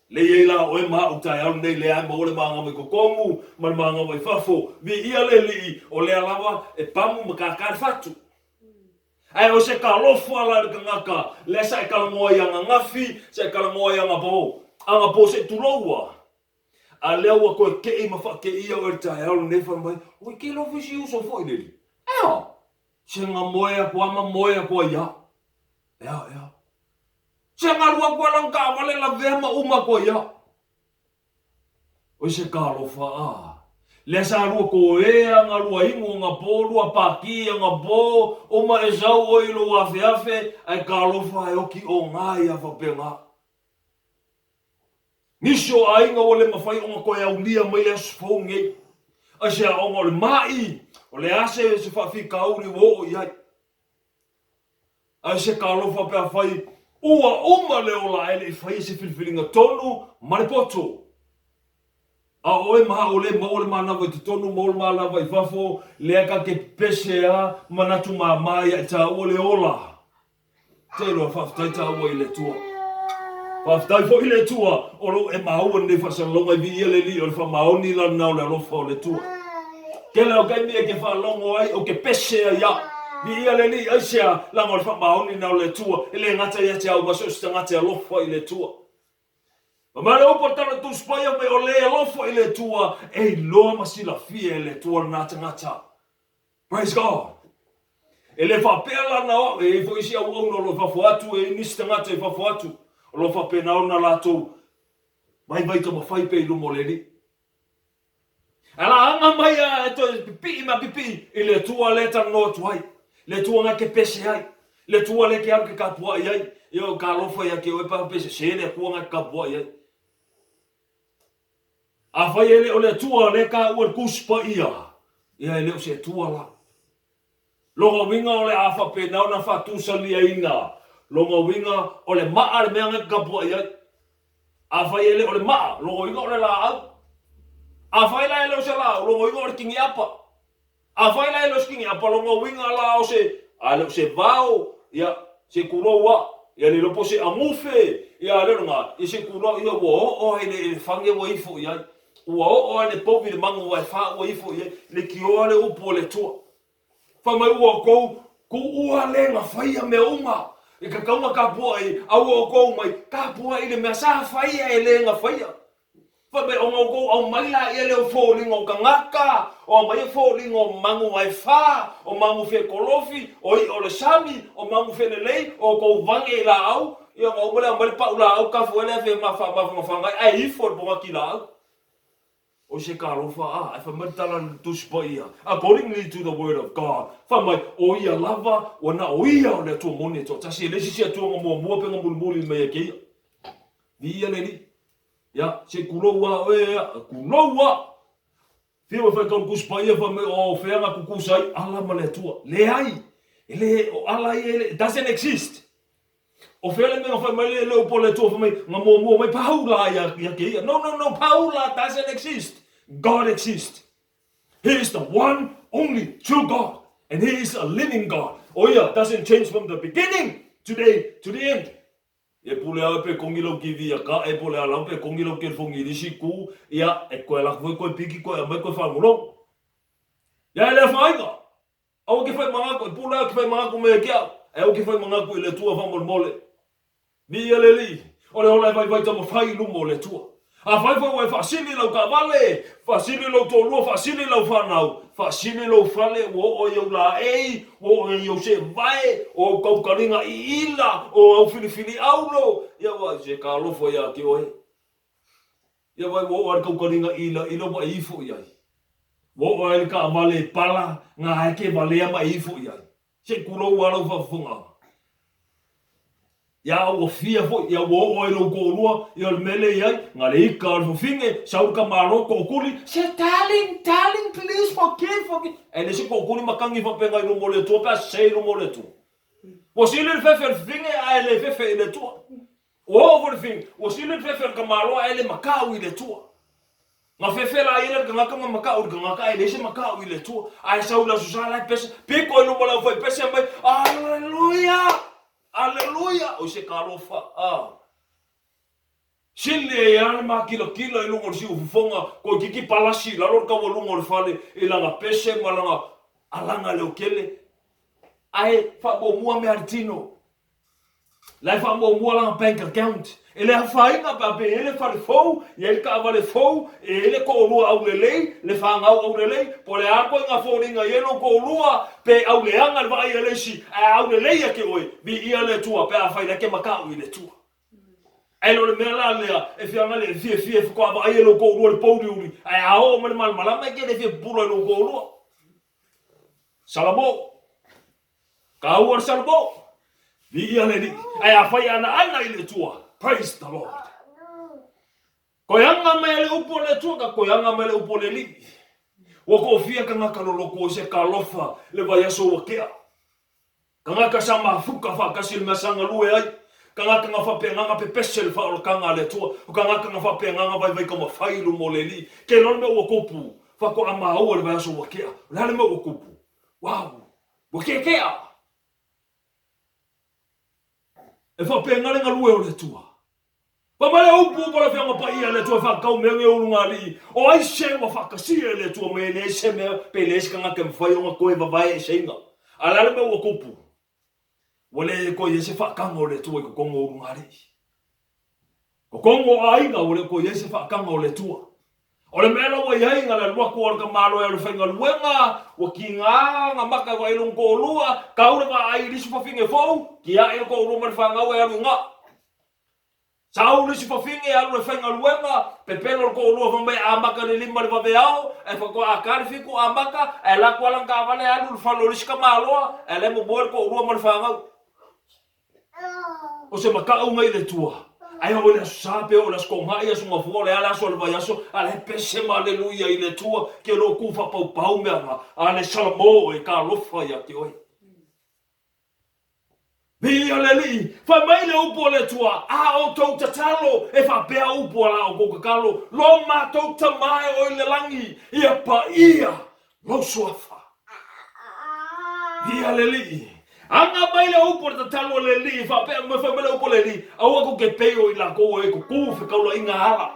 Lea i ai la oe ma a'u taeao lenei, lea e maua le magava i totonu ma le magava i fafo. Viia le Alii, o lea lava e pamu ma kākā le fatu. Ae o se talofa la i le tagata lea sa e talanoa ai ananafi, sa e talanoa ai anapo, anapo se i tulou a. A lea ua toe tei ma faateia oe i le taeao lenei fai mai, oi ke lofi si uso foi leli. Ea! Se nga moe atu a ma moe atu ai a. Ea, ea. Se galu atu a lana taavale lavea ma uma atu ai a. Oi se talofa a. Lea sa lua koea nga lua inu nga po lua paki nga po uma e sau oe i lou afeafe ae talofa e oki o nga ia faapena. Nisi o aiga ua le mafai ona toe aulia mai le aso fou nei. Aisea ona o le ma'i, o le a se se faafitauli ua oo i ai. Aise talofa pe afai ua uma le ola ae le i faia se filifiliga tonu ma le poto. A o oe ma au lea e maua le manava i totonu, maua le manava i fafo, lea ta te pepese a manatu mama ia i taua le ola. Te iloa faafetai taua i le Atua. Faafetai foi i le Atua o lo o e maua lenei faasalalauga i viia le Alii o le faamaoni la lena o le alofa o le Atua. Tele o taimi e te faalogo ai ou te pese ai au. Viia le Alii aisea leaga o le faamaoni lena o le Atua e le gata ia te au ma so o se tagata e alofa i le Atua. Fai mai le upu a le Tala Tusi Paia mai o le alofa i le Atua e iloa ma silafia e le Atua lena tagata. Praise God. E le faapea la na o au, e i ai foi isi auauna o lo o i fafo atu, e i ai nisi tagata i fafo atu o lo o faapena ona latou vaivai taumafai pea i luma o le Alii. Ae la aga mai a e toe pipii ma pipii i le Atua lea e talanoa atu ai, le Atua na ke pese ai, le Atua lea ke alu ke kapuaʻi ai, ia o ka alofa ia te oe pe a pe sese le Atua na ke kapuaʻi ai. Afai e le o le Atua lea e taua i le Tusi Paia, ia e le o se Atua la. Lona uiga o le a faapena ona faatusaliaina, lona uiga o le maa le mea na e tapuai ai. Afai e le o le maa, lona uiga o le laau. Afai la e le o se laau, lona uiga o le kiniapa. Afai la e le o se kiniapa, lona uiga la o se, a le o se vao, ia, se kulou a, ia le iloa po o se amufe, ia a le o lena, ia se kulou, ia ua oo lava i le fage ua ifo i ai. Ua oo lava i le povi i le magu ua e fa ua ifo i ai. Leitioa le upu a le Atua. Fai mai ua outou tuua le na faia mea uma i ka tauna tapuai, a ua outou mai tapuai i le mea sa faia e le na faia. Fai mai ona outou aumai laia lea o foliga o tagata, o aumaia foliga o manu aefa, o manu fekolofi, o i'a o le sami, o manu felelei, o outou vage i laau, ia ona uma lea aumai le pau laau tafu ai le afe mafanafana ai ae ifo i le pogati laau. O se talofa a, ae fai mai le tala a le Tusi Paia, accordingly to the word of God, fai mai, o ia lava, ua na o ia o le Atua moni e toatasi, e leai se isi Atua na muamua pe na mulimuli mai ia keia. Viia le Alii. Ia, se i kulou a oe, ia, kulou a! Fiu e fai kau Tusi Paia, fai mai, o fea na tutusa ai Allah ma le Atua. Leai! E le, o Allah ia e le, doesn't exist. O fea le mea na fai mai le leo po le Atua fai mai na muamua mai Paula ia ia ke ia. No no no Paula doesn't exist. God exists. He is the one only true God and he is a living God. O ia doesn't change from the beginning today to the end. E pule au pe kongi lau TV ia ka e pule ala pe kongi lau telefoni i lisi ku ia e koe ala koe koe piki koe amai koe whangolongo. Ia e lea whainga. Aua ke whai mangaku, e pule au ke whai mangaku me ke au, ae aua ke whai mangaku i le Atua faamolemole. Viia le Alii, o le ola e vaivai taumafai i luma o le Atua. Afai foi ua e faasili lau taavale, faasili lou toalua, faasili lau fanau, faasili lou fale, ua oo i ou laei, ua oo i ou seevae, o au kaukaliga iila, o au filifili aulo, ia ua se talofa ia te oe. Ia wai ua oo ai le kaukaliga ilaila ua e ifo i ai. Ua oo ai le taavale e pala nga ae ke valea ma e ifo i ai. Se i kulou a lau faafofoga. Ia ua fia foi, ia ua oo ai lou toalua, ia o le mea lea i ai, nga le ika o le fafine, sau le tamaloa tootuli, se darling, darling, please forgive, forgive. Ae le se tootuli matagi faapena i luma o le Atua pe a sese i luma o le Atua. Ua sili le fefe o le fafine ae le fefe i le Atua. Ua oo foi le fini, ua sili le fefe o le tamaloa ae le makau i le Atua. Na fefe la ia le tagata ma makau i le tagata ae leai se makau i le Atua. Ae sau i le Aso Sa la e pese, piko i luma o le aufaipese mai, Aleluia! Aleluia! Oi se talofa, a. Sili ai lava le makilatila i luga o le siufofoga, toeitiiti palasi i lalo le taualuga o le fale i lana pese ma lana alaga leotele. Ae faamuamua mea a le tino. La e faamuamua lana bank account. E le afaina pe a pe i ai le fale fou, i ai le taavale fou, i ai le toalua aulelei, le fanau aulelei, po o le a ituaiga foliga i ai lou toalua, pe auleaga le vaai a le isi, ae a aulelei ia te oe, viia le Atua pe afai la e te mataʻu i le Atua. Ae le o le mea la lea e fiagali e fiafia e faatoa vaai e lou toalua le pouliuli, ae a oo mai le malamalama e te le fia pupula i lou toalua. Salamo. Taua le Salamo. Viia le Alii. Ae afai ana ana i le Atua. Praise the Lord. Koe anga mai le upu o le Atua, ka koe anga mai le upu o le Alii. Ua toafia tagata loloto o se talofa le vaiaso ua tea. Tagata sa mafuta faatasi i le mea sa galue ai. Tagata na faapena na pepese le faaolataga a le Atua. O tagata na faapena na vaivai taumafai i luma o le Alii. Ke loa le mea ua tupu, faatoa maua i le vaiaso ua tea. O le a le mea ua tupu? Wow! Ua keakea! E faapena le galue o le Atua. Fai mai le upu po le Afioga Paia a le Atua e faatau mea nei o ulugalii, o ai se ua faatasia e le Atua mai e leai se mea pe leai se tagata e mafai ona toe vavae eseina. A o le a le mea ua tupu? Ua le toe i ai se faataga o le Atua i totonu o ulugalii. Totonu o aiga ua le toe i ai se faataga o le Atua. O le mea la ua i ai, na le alu atu o le tamaloa e o le faigaluega, ua tiga na maka e vaai lona toalua, tau le vaai i le isi fafine fou, tiai le toalua ma le fanau e alu i ina. Sau le isi fafine alu e faigaluega, pepelo le toalua fai mai e amata i le lima i le vaveao, ae faatoa ata le fitu amata, ae alu atu lava lana taavale alu i le fale o le isi tamaloa, ae la e momoe le toalua ma le fanau. O se makaʻu mai le Atua, ae oo i le Aso Sa pe oo i le Aso Toonai, Aso Gafua, o le a le aso o le vaiaso, a la e pese ma aleluia i le Atua, ke lo ku faapaupau mea nga, a le Salamo e ka alofa ia te oe. Viia le Alii, fai mai le upu a le Atua, a outou tatalo, e faapea upu a la outou tatalo, lo matou Tama e o i le lagi, ia paia lou suafa. Viia le Alii. Aga mai le upu o le tatalo a le Alii, faapea mai, fai mai le upu a le Alii, aua tou te pei o i latou e tutu fekaulaiga ala.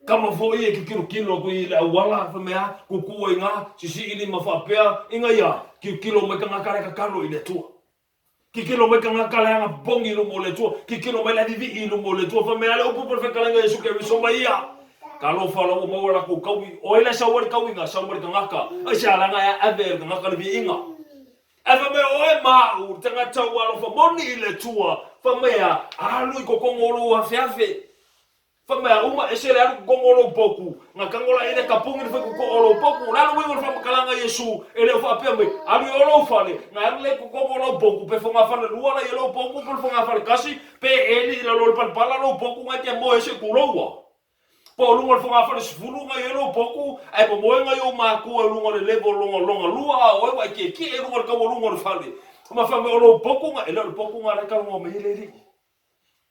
Kama foi e ke kilokilo aku i le auala, fai mai a, kuku ai nga, sisii lima faapea, inga ia, kilokilo mai tagata le tatalo i le Atua. Kikilo mai tagata le aga popogi i luma o le Atua, kikilo mai le avivii i luma o le Atua, fai mai a le upu po le fetalaiga Iesu Keriso mai ia. Talofa la ua maua lakou taui, o ai la e sau ai le tauiga, sau mai le tagata, aisea leaga e ave e le tagata le viiga. Ae fai mai oe ma au, le tagata ua alofa moni i le Atua, fai mai a, alu i totonu o lou afeafe, Fai mai a uma ese le alu kokogo o lou poku, na tago la i le kapugi le fai koko o lou poku. O le a le uiga o le faamatalaga a Iesu e le o faapea mai, alu i o lou fale, na alu lea i kokogo o lau poku, pe fogafale lua la i lou poku pe o le fogafale kasi, pe eli i lalo o le palapala lou poku na e te moe ese i kuloua. Po o luga o le fogafale sefulu na i ai lou poku, ae momoe na i ou matua i luga o le level lona lona lua a o oe ua e tietie i luga o le taualuga o le fale. Ma fai mai o lou poku na, e le o le poku na la e talanoa mai ai le Alii.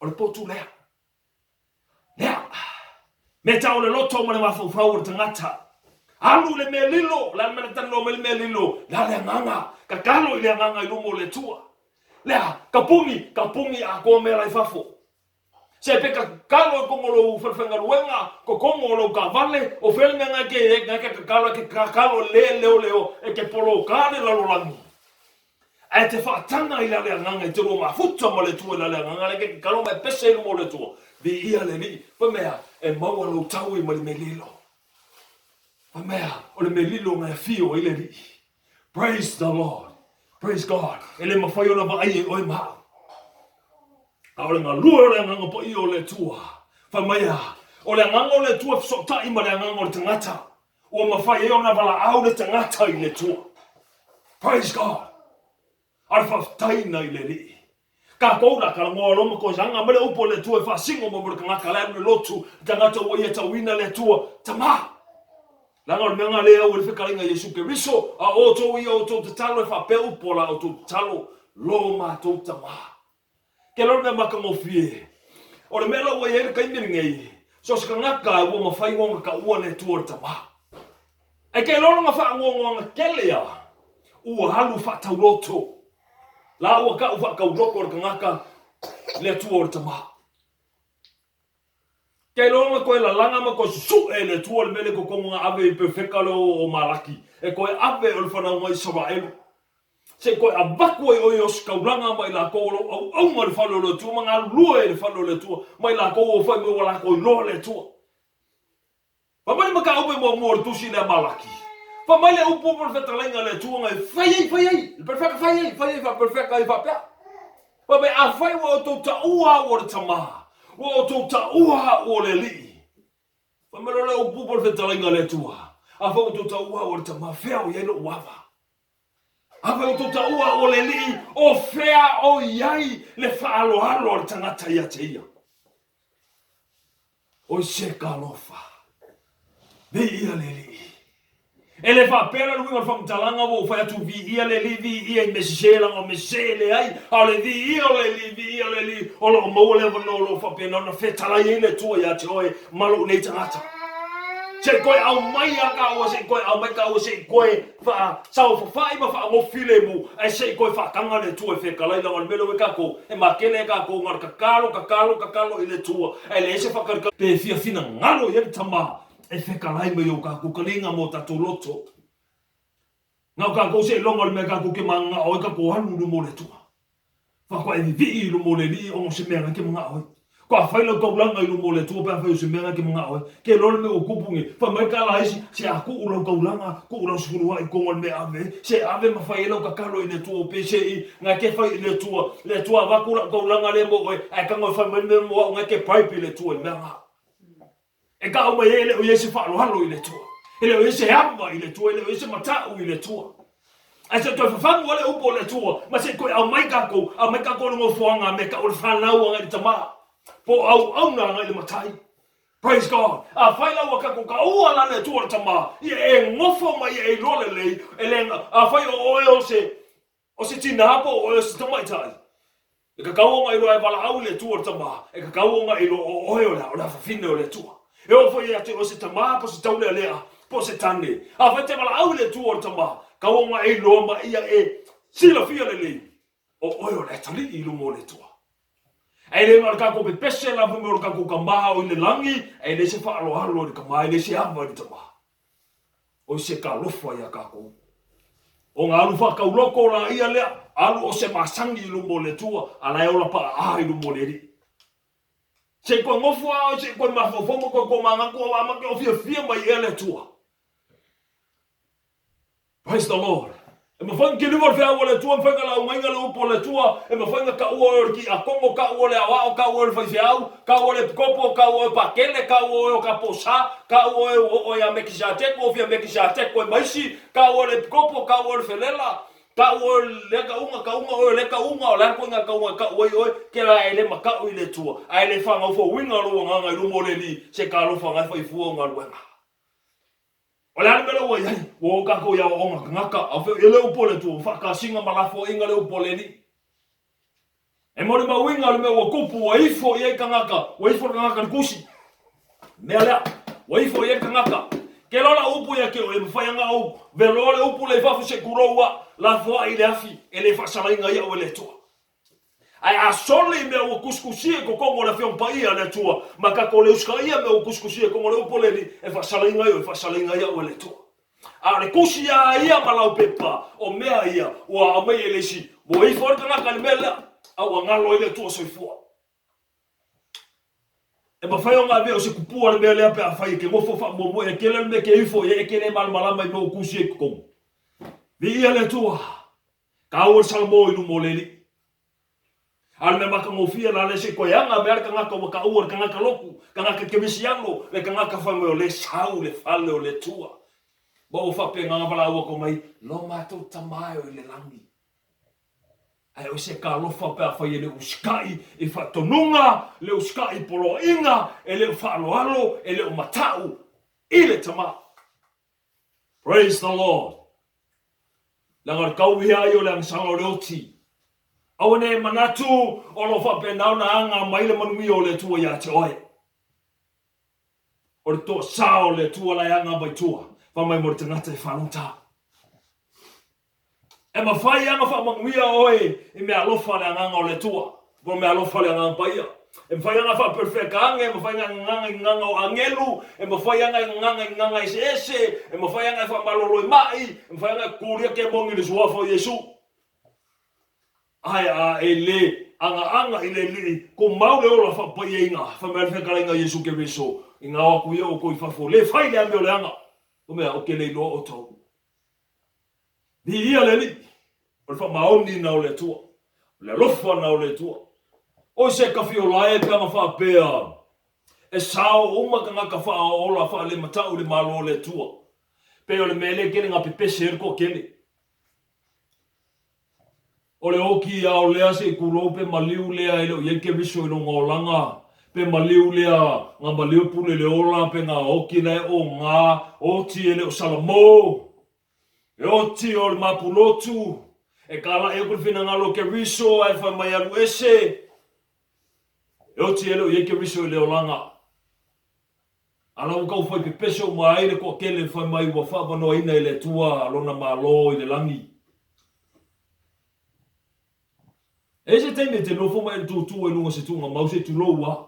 O le potu lea. Lea, me tau le loto ma le mafaufau o le tagata. Alu i le mea lilo, o le a le mea na talanoa mai le mea lilo? Le a le agaga? Tatalo i le agaga i luma o le Atua. Lea, tapuni, tapuni atoa mea la i fafo. Se pe tatalo i totonu o lou falefaigaluega, totonu o lou taavale, o fea le mea na e te, na e te tatalo, e te tatalo le leoleo, e te poloka le lalolagi. Ae te faataga i la le agaga i te lua mafuta ma le Atua i la le agaga lea ke tatalo ma e pese i luma o le Atua. Viia le Alii. Fai mai a, e maua lou taui ma le mea lilo. Fai mai a, o le mea lilo na e afio ai le Alii. Praise the Lord. Praise God. E le mafai ona vaai e oe ma au. A o le galue o le Agaga Paia o le Atua. Fai mai a, o le Agaga o le Atua e fesootai ma le agaga o le tagata. Ua mafai ai ona valaau le tagata i le Atua. Praise God! A o le faafetaina i le Alii. Tatou la, talanoa loa ma toe aga mai le upu a le Atua e faasino mai mo le tagata la e alu i le lotu, le tagata ua ia tauina le Atua, Tama! Leaga o le mea lena lea e au ai le fetalaiga Iesu Keriso, a o outou ia outou tatalo e faapea upu a la outou tatalo, Lo matou Tama. Ke loa le mea matagofie. O le mea la ua i ai le taimi lenei, so o se tagata ua mafai ona taua le Atua o le Tama. Ae ke loa lona faanoanoaga tele a, ua alu faatauloto. La ua tau faatauloto le tagata le Atua o le Tama. Ke loa ona toe lalaga ma toe susuʻe e le Atua le mea lea i totonu na ave i perofeta lea o Malaki, e toe ave o le fanauga Isaraelu, se i toe avatu ai o ia ositaulaga ma i latou o lo o auauna i le fale o le Atua ma galulue i le fale o le Atua, ma i latou o fai mai ua latou iloa le Atua. Fai mai le mataupu muamua o le tusi lea a Malaki, fai mai le upu po o le fetalaiga a le Atua na e fai ai, fai ai, le perofeta fai ai, fai ai faaperofeta ai faapea. Fai mai, afai ua outou taua au o le Tama, ua outou taua au o le Alii. Fai mai loa le upu po o le fetalaiga a le Atua, afai ua outou taua au o le Tama, fea o i ai lou ava? Afai ua outou taua au o le Alii, o fea o i ai le faaaloalo a le tagata ia te ia? Oi se talofa. Viia le Alii. E le faapea la le uiga o le faamatalaga ua ou fai atu viia le Alii, viia i mea sese leaga o mea sese e leai, a o le viia o le Alii, viia le Alii o lo o maua le avanoa o lo o faapena ona fetalai ai le Atua ia te oe ma lou nei tagata. Se i toe aumai lava taua, se i toe aumai taua, se i toe faasaofafai ma faagofilemu, ae se i toe faataga le Atua e fetalai, leaga o le mea lea ua i tatou, e matele a tatou na o le tatalo, tatalo, tatalo i le Atua, ae leai se faatalitali. Pe fia finagalo i ai le Tama e fetalai mai i o tatou taliga ma o tatou loto. Na o tatou seiloga o le mea tatou te mananao ai tatou alu i luma o le Atua. Faatoa e vivii i luma o le Alii ona o se mea na e te manao ai. Faatoa fai lau taulaga i luma o le Atua pe afai o se mea na e te manao ai. Ke iloa le mea ua tupu nei, fai mai tala a isi, se a tuu lau taulaga, tuu lau sefuluai i totonu o le mea e ave ai, se ave ma fai ai lau tatalo i le Atua pe se i na e te fai i le Atua, le Atua avatu lau taulaga lea mo oe, ae tago e fai mai le mea mo au na e te bribe i le Atua i le mea na. E tau mai ai e le o i ai se faaaloalo i le Atua, e le o i ai se ava i le Atua, e le o i ai se matau i le Atua. Ae se i toe fafagu lava le upu o le Atua, ma se i toe aumai tatou, aumai tatou i le nofoaga a mea tau o le fanau agai i le tama, po o auauna agai i le matai. Praise God! Afai la ua tatou taua la le Atua o le tama, ia e nofo ma ia e iloa lelei, e le, afai o oe o se, O se tinā po o oe o se tamaitai, e tatau ona iloa e valaau i le Atua o le Tama, e tatau ona iloa o oe o le a, o le afafine o le Atua. E oo foi ia te oe se tama po o se taulealea po o se tane, afai e te valaau i le Atua o le Tama, tatau ona e iloa ma ia e silafia lelei, o oe o le atalii i luma o le Atua. Ae le na o le tatou pepese lava me o le tatou Tama o i le lagi, ae leai se faaaloalo i le Tama, e leai se ava i le Tama. O se talofa ia tatou. O nga alu faatauloko la ia lea, alu o se masani i luma o le Atua, a la e ola paaa i luma o le Alii. Se i toe nofo a oe, se i toe mafaufau ma toe tomanatu, aua ma te o fiafia mai ea le Atua. Praise the Lord. E mafai ona kiliva le feau a le Atua, e mafai ona laugaina le upu a le Atua, e mafai ona taua oe o le tiakono, taua o le aoao, taua oe o le faifeau, taua o le epikopo, taua oe o pakele, taua oe o kaposa, taua oe ua oo ia Mekisateko, fia Mekisateko e ma isi, taua o le epikopo, taua o le felela, taua oe o lea tauga, tauga oe o lea tauga, o le a le ituaiga tauga e tau ai oe, ke la e le matau i le Atua, ae le faagaufauina lou agaga i luma o le Alii, se talofa na e fai fua o galuega. O le a le mea lea ua i ai? Ua o tatou i aoaoga tagata, a o fea o i ai le upu a le Atua, ua faatasiga ma lafoaiga le upu a le Alii. E molimauina le mea ua tupu, ua ifo i ai tagata, ua ifo le tagata i le tusi. Mea lea, ua ifo i ai le tagata. Ke loa lau upu ia te oe, e mafai ona ou veloa le upu lea i fafo se i tulou a, lafoai i le afi, e le faasalaina ai au e le Atua. Ae a soli mea ua tusitusia i totonu o le Afioga Paia a le Atua, ma tatou le usitaia mea ua tusitusia i totonu o le upu a le Alii, e faasalaina ai oe, e faasalaina ai au e le Atua. A o le tusi a ia ma lau pepa, o mea ia ua aumai e le isi, ua ifo ai le tagata i le mea lea, a ua galo ai le Atua soifua. E mafai ona avea o se kupua le mea lea pe afai e te nofo faamuamua e tele le mea e te ifo i ai e te le malamalama i mea ua tusia i totonu. Viia le Atua! Taua le Salamo i luma o le Alii. A o le mea matagofie la lea se i toe aga mea le tagata ua taua le tagata lotu, tagata kerisiano, le tagata fai mai o lea e sau le fale o le Atua. Ma ua faapena ona valaau atu mai, Lo matou Tama e o i le lagi. Ae o se talofa pe afai e le usitai i faatonuga, le usitai i poloaiga, e le o faaaloalo, e le o matau i le Tama. Praise the Lord. Leaga o le tauiha ai o le agasala o le oti. Aua ne i manatu o lo o faapena ona aga mai le manuia o le Atua ia te oe. O le toasa o le Atua la e aga mai tua, fai mai mo le tagata e faalogotā. E mafai lava ona faamanuia oe i meaalofa a le Agaga o le Atua, po o meaalofa a le Agaga Paia. E mafai lava ona faaperefeta ane, e mafai ona e gagaga i gagaga o agelu, e mafai lava ona e gagaga i gagaga eseese, e mafai lava ona e faamalolo i ma'i, e mafai lava ona e tulia kemoni i le Suafa o Iesu. Ae a e le agaaga i le Alii, tumau le ola faapaiaina, fai mai le fetalaiga a Iesu Keriso, Ina o atu ia outou i fafo, le fai le amio leaga, o mea, ou te le iloa outou. Viia le Alii, o le faamaoni na o le Atua, o le alofa na o le Atua. Oi se kafiolae pe ana faapea, e sao uma tagata faaola faalematau i le Malo o le Atua. Pei o le mea lea e tele na pepese ai le toatele. O le oki ia o lea se i tulou pe maliu lea e le o i ai Keriso i lona olaga, pe maliu lea na maliu pule le ola pe na oki la e o ga oti e le o Salamo. E oti o le mapulotu, e kalaʻi aku le finagalo o Keriso ae fai mai alu ese. E oti e le o i ai Keriso i le olaga. A la ua tau fai pepese uma ai le toatele fai mai ua faavanoaina e le Atua lona Malo i le lagi. E i ai se taimi e te nofo ma e le tutu ai luga o se tuugamau se i tulou a.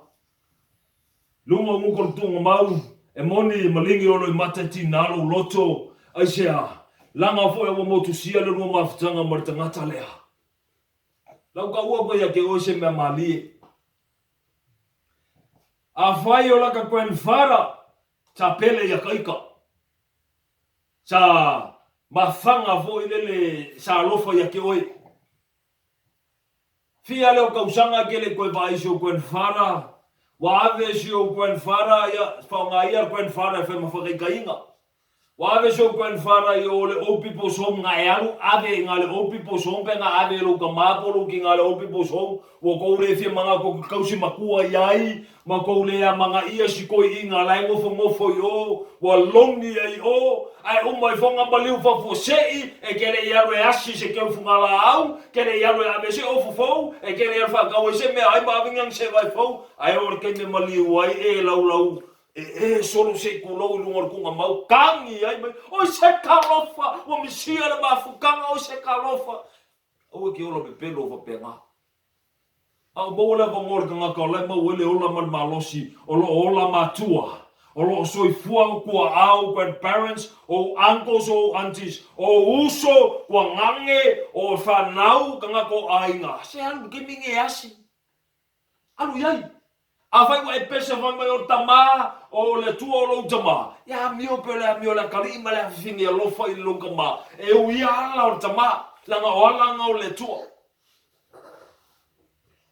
Luga o muka o le tuugamau, e moni e maligi olo i mata e tiga lou loto, aisea, laga foi a ua motusia le lua mafutaga ma le tagata lea. Lau kaua koe ia te oe se mea malie. Afai o laka grandfather sa pele ia ka ika, sa mafaga foi lele sa alofa ia te oe. Fia lea o tausaga e ke le i toe vaai i si ou grandfather, ua ave si ou grandfather ia faaaoga ia le grandfather e fai ma faataitaiga. Ua ave si ou grandfather i o le old people's home na e alu ave i na le old people's home pe na ave e lou tama po o lou tina i le old people's home ua tou le fia manatu atu tausi matua i ai ma tou le amanaia si toeaina la e nofonofo i o, ua logi ai i o, ae uma ifo na maliu faafuasei, e te le i alu e asi se keu fugalaau, te le i alu e ave se ofu fou, e te le i alu faatau ai se meaai ma ave ni agasevai fou, ae oo i le taimi e maliu ai e laulau e e solo se i tulou i luga o le tuugamau, tagi ai mai, Oi se talofa, ua misia le mafutaga, oi se talofa. Aua e te ola pepelo faapena. A o maua le avanoa o le tagata o la e maua ai le ola ma le malosi, o lo o ola matua, o lo o soifua ou tuaau, grandparents, ou uncles, ou aunties, ou uso, tuagane, o fanau, tagata o aiga. Se alu i le taimi nei e asi. Alu i ai. Afai ua e pese fai mai o le tama, o le Atua o lou tama, ia amio pea o le amio a le atalii ma le afafine alofa i lou tama, e ui ia ala o le tama, leaga o ala na o le Atua.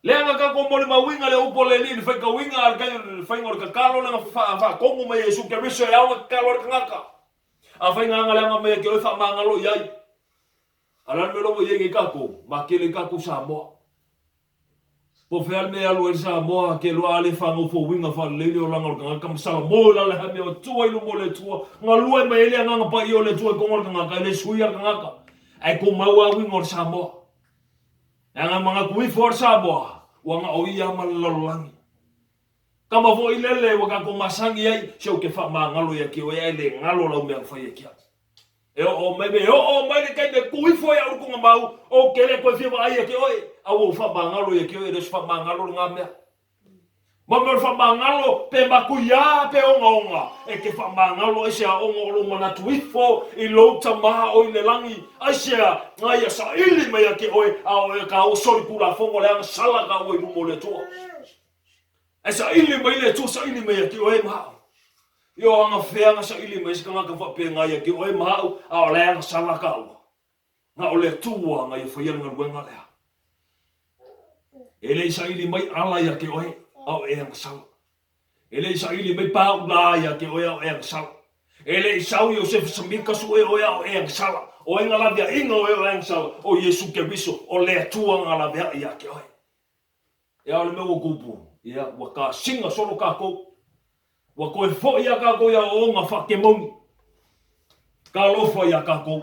Leaga tatou molimauina le upu a le Alii i le faitauina a le taimi o le faiga o le tatalo lea na faatonu mai e Iesu Keriso e ao ona tatalo ai le tagata. Afai na aga leaga mai ia te oe faamagalo i ai. A o le a le mea la ua i ai nei tatou? Matele ai tatou Samoa. Po o fea le mea e alu ai le Samoa, ke loa a le faagaufouina faalelei le olaga o le tagata ma Salamo i lalo he mea o tua i luma o le Atua, galue mai ai le Agaga Paia o le Atua i tonu o le tagata, e le suia le tagata, ae tumau a uiga o le Samoa. Leaga e manatu ifo a le Samoa, ua na o ia ma le lalolagi. Tama foi lele ua tatou masani ai, se ou te faamagalo ia te oe ae le galo lau mea na fai ia te au. E oo mai, e oo mai le taimi e tu ifo ai au i le tuugamau, ou te le toe fia vaai ia te oe, a ua ou faamagalo ia te oe, e le o se faamagalo lena mea. Ma mea o le faamagalo, pe matuia pe ogaoga, e te faamagalo ai se aoga o lou manatu ifo i lou Tama o i le lagi. Aisea? Na ia saili mai ia te oe, a o e kāua solitulafono le agasala kāua i luma o le Atua. Ae saili mai le Atua, saili mai ia te oe ma au. I o agafea na saili mai se tagata faapena ia te oe ma au, a o le agasala kāua. Na o le Atua na ia faia le galuega lea. E le i saili mai ala ia te oe, a o e agasala. E le i saili mai paulā ia te oe, a o e agasala. E le i sau Iosefa Samita sue oe, a o e agasala. O ai na laveaiga oe o e agasala? O Iesu Keriso, o le Atua na laveai ia te oe. Ia o le mea ua tupu, ia ua kasina solo tatou. Ua toe foi a tatou i aoaoga faakemoni. Talofa ia tatou.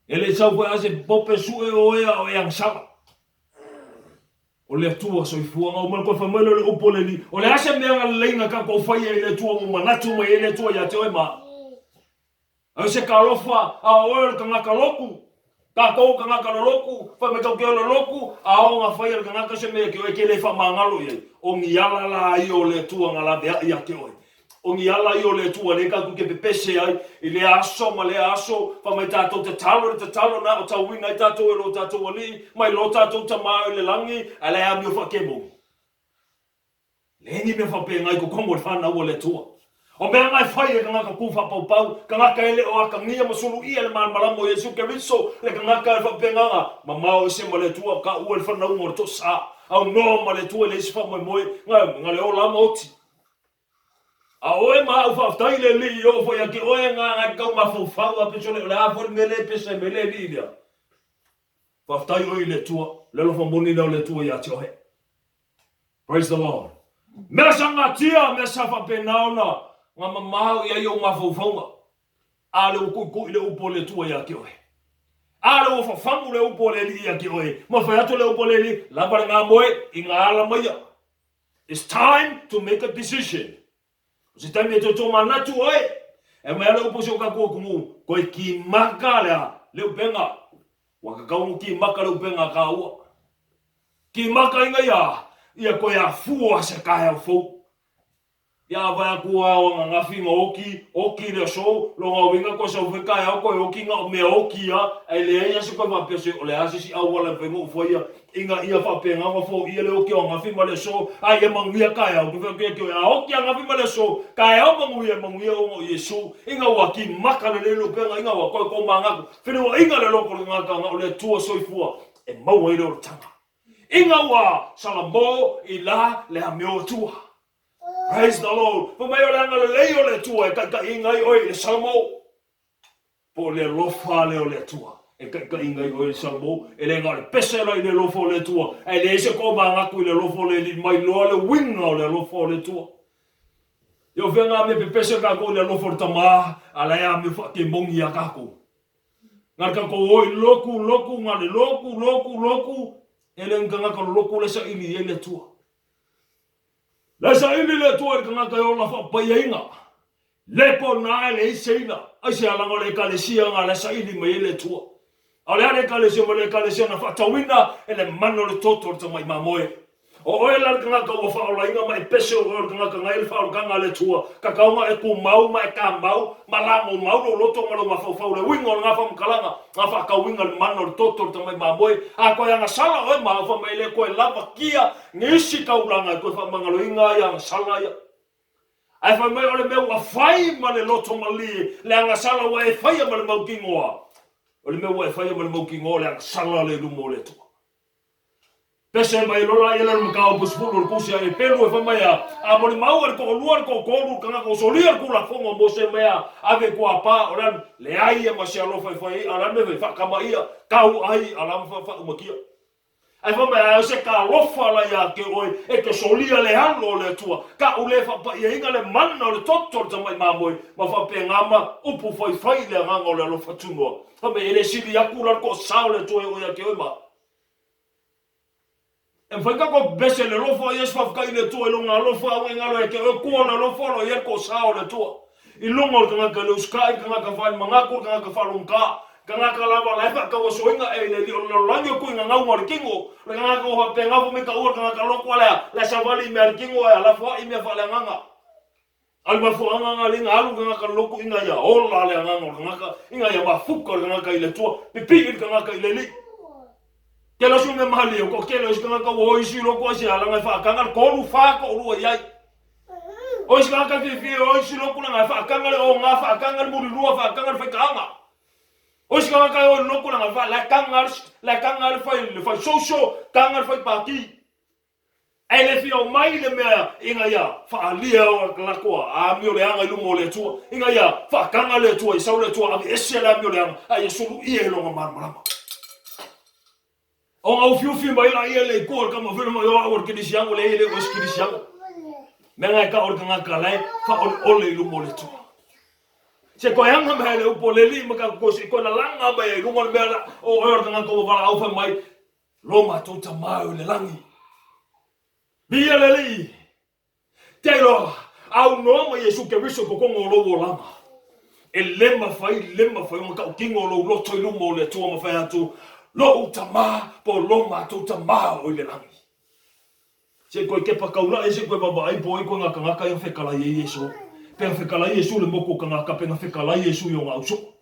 E le i sau foi a se pope sue oe a o e agasala. O le Atua soifua na uma le toe fai mai lea o le upu a le Alii, o le a se mea na lelei na tatou faia i le Atua ua manatu mai ai le Atua ia te oe ma au? Ai se talofa a oe o le tagata lotu, tatou tagata lolotu, fai mai tatou te ola lotu, a oo na fai e le tagata se mea ia te oe e te le faamagalo i ai, o ni ala la ia o le Atua na laveai ia te oe. O ni ala ia o le Atua lea tatou te pepese ai i lea aso ma lea aso, fai mai tatou tatalo i le tatalo na o tauina ai tatou e lo tatou Alii, mai lo tatou Tama i le lagi, a la e amio faakemou. Leai ni mea faapena i totonu o le fanau a le Atua. O mea na e fai e tagata tu faapaupau, tagata e le o atagia ma suluia le malamalama o Iesu Keriso, le tagata e faapena na mamao ese ma le Atua, taua i le fanauga o le toasa, aunoa ma le Atua i le isi faamoemoe, na, na le ola ma oti. A o oe ma au faafetai i le Alii i oo foi ia te oe na, na e tau mafaufau a pese o le, o le a foi le mea lea e pese ai mai le Alii lea. Faafetai oe i le Atua, le alofa moni lea o le Atua ia te oe. Praise the Lord. Mea sa gatia, mea sa faapena ona na mamao i ai ou mafaufauga. A le ua kuikui le upu a le Atua ia te oe. A le ua fafagu le upu a le Alii ia te oe, ma fai atu le upu a le Alii, lava le gamoe i nga ala maia. It's time to make a decision. O se taimi e toe tōmanatu oe, e aumai a le upu o si o kakou atunuu, koe kimaka lea le upega. Ua kakau no kimaka le upega a kāua. Kimaka inga ia, ia koe afua se kaeao fou. Ia vae aku ao ananafi nga oki, oki le aso, lo nga uiga koe sau fai kaeao koe oki nga o mea oki a, ae leai a se koe faapea se o le a se isi auala e mafai ona ou faia inga ia faapena ona foia le oki o angafi ma le aso, a ia manuia kaeao ke fai atu ia te oe a oki angafi ma le aso, kaeao manuia e manuia ona o Iesu inga ua kimaka lelei lou pega inga ua koe kou manatu feliuaiga le loko o le tagata na o le Atua soifua e maua ai le olataga inga ua salamo i la le amio Atua. Praise the Lord. Fai mai o le agalelei o le Atua e taitaiina ai oe i le Salamo. Po o le alofa lea o le Atua e taitaiina ai oe i le Salamo. E le na o le pese la i le alofa o le Atua, ae leai se tomanatu i le alofa o le Alii mai loa le uiga o le alofa o le Atua. Ia o fea ngā mea pepese kākou i le alofa o le Tamā, a la e amio whaakemongi iā kākou. Ngā le kākou o i loku, loku, ngā le loku, loku, loku, e le ngangaka lo loku le sa ili i le Atua. Le saili le Atua i le tagata e ola faapaiaina, le pona e leai seila, aisea langa o le Ekalesia nga le saili mai ai le Atua. A o le a le Ekalesia ma le Ekalesia na faatauina e le mana o le toto o le tamai mamoe. O oe la le tagata ua faaolaina ma e pese o oe o le tagata na i le faaolataga a le Atua, tatau na e tumau ma e kamau ma lagomau lou loto ma lou mafaufau le uiga o lena faamatalaga na faatauina le mana o le toto o le tamai mamoe. A toe agasala oe ma au fai mai e le toe lavakia Nisi taulaga e toe faamagaloina ai agasala ia. Ae fai mai o le mea ua fai ma le loto malie, le agasala ua e faia ma le mautinoa. O le mea ua e faia ma le mautinoa o le agasala lea i luma o le Atua. Pese mai lola ia le mataupu 10 o le tusi a Epelu e fai mai a, a molimau e le toalua le toatolu le tagata ua solia le Tulafono a Mose mai a ave i tuapa o le a leai ia ma se alofa e fai ai a o le a le mea e fai faakamaia tau ai a o le a ma faaumatia. Ae fai mai, Ae o se talofa la ia te oe e te solia le alo o le Atua, ka'u le faapa'iaina le mana o le toto o le tamai mamoe, ma faapena ma upu faifai i le agaga o le alofa tunoa. Fai mai, E le sili aku la le to'asa o le Atua e oo ia te oe ma. E mafai tatou pepese i le alofa, ia se faafetai i le Atua i lona alofa, aua e galo ia te oe, tua o le alofa o lo o i ai le to'asa o le Atua. I luga o le tagata e le usitai, le tagata faalimanatu, le tagata faalogotā, tagata lava la e faatauasoina e le alii o le lalolagi o tuiga gauga o le tino, le tagata ua faapena fai mai taua le tagata loto alea, la e savali i mea a le tino ae alafoai i mea faaleagaga. A o le mafuaaga na lea na alu le tagata loto ina ia ola le agaga o le tagata, ina ia mafuta le tagata i le Atua, pipii le tagata i le Alii. Tele o si mea malie, o toatele o isi tagata ua o isi loto ai se alaga e faataga le tolu, fa, toalua i ai. O isi tagata e fiafia e o isi lotu leaga e faataga le oga, faataga le mulilua, faataga le faitaaga. O isi tagata e o i le lotu leaga e la e taga la e taga le fai le fai social, taga le fai pati. Ae le fia omai le mea ina ia faaalia o latou amioleaga i luma o le Atua, ina ia faataga le Atua, ia sau le Atua aveese le amioleaga, a ia suluia i lona malamalama. Ona ufiufi mai laia le ikoa o le tama fele mai o au o le kerisiano, leai e le o oe se kerisiano. Mea na e tau o le tagata la e faaoleole i luma o le Atua. Se toe aga mai le upu o le Alii ma tatou se toe lalaga mai ai i luga o le mea la o oe o le tagata ua valaau fai mai, Lo matou Tama o i le lagi. Viia le Alii! Te iloa, aunoa ma Iesu Keriso i totonu o lou olaga. E le mafai, le mafai ona tautino lou loto i luma o le Atua ma fai atu, Lou Tama po o lo matou Tama o i le lagi. Se i koe kepa kaulaʻi, se i koe vaavaai po o ai koe nga kangaka ia fekalai ai Iesu. Pe na fekalai Iesu i le moku o kangaka, pe na fekalai Iesu i ona ausoo.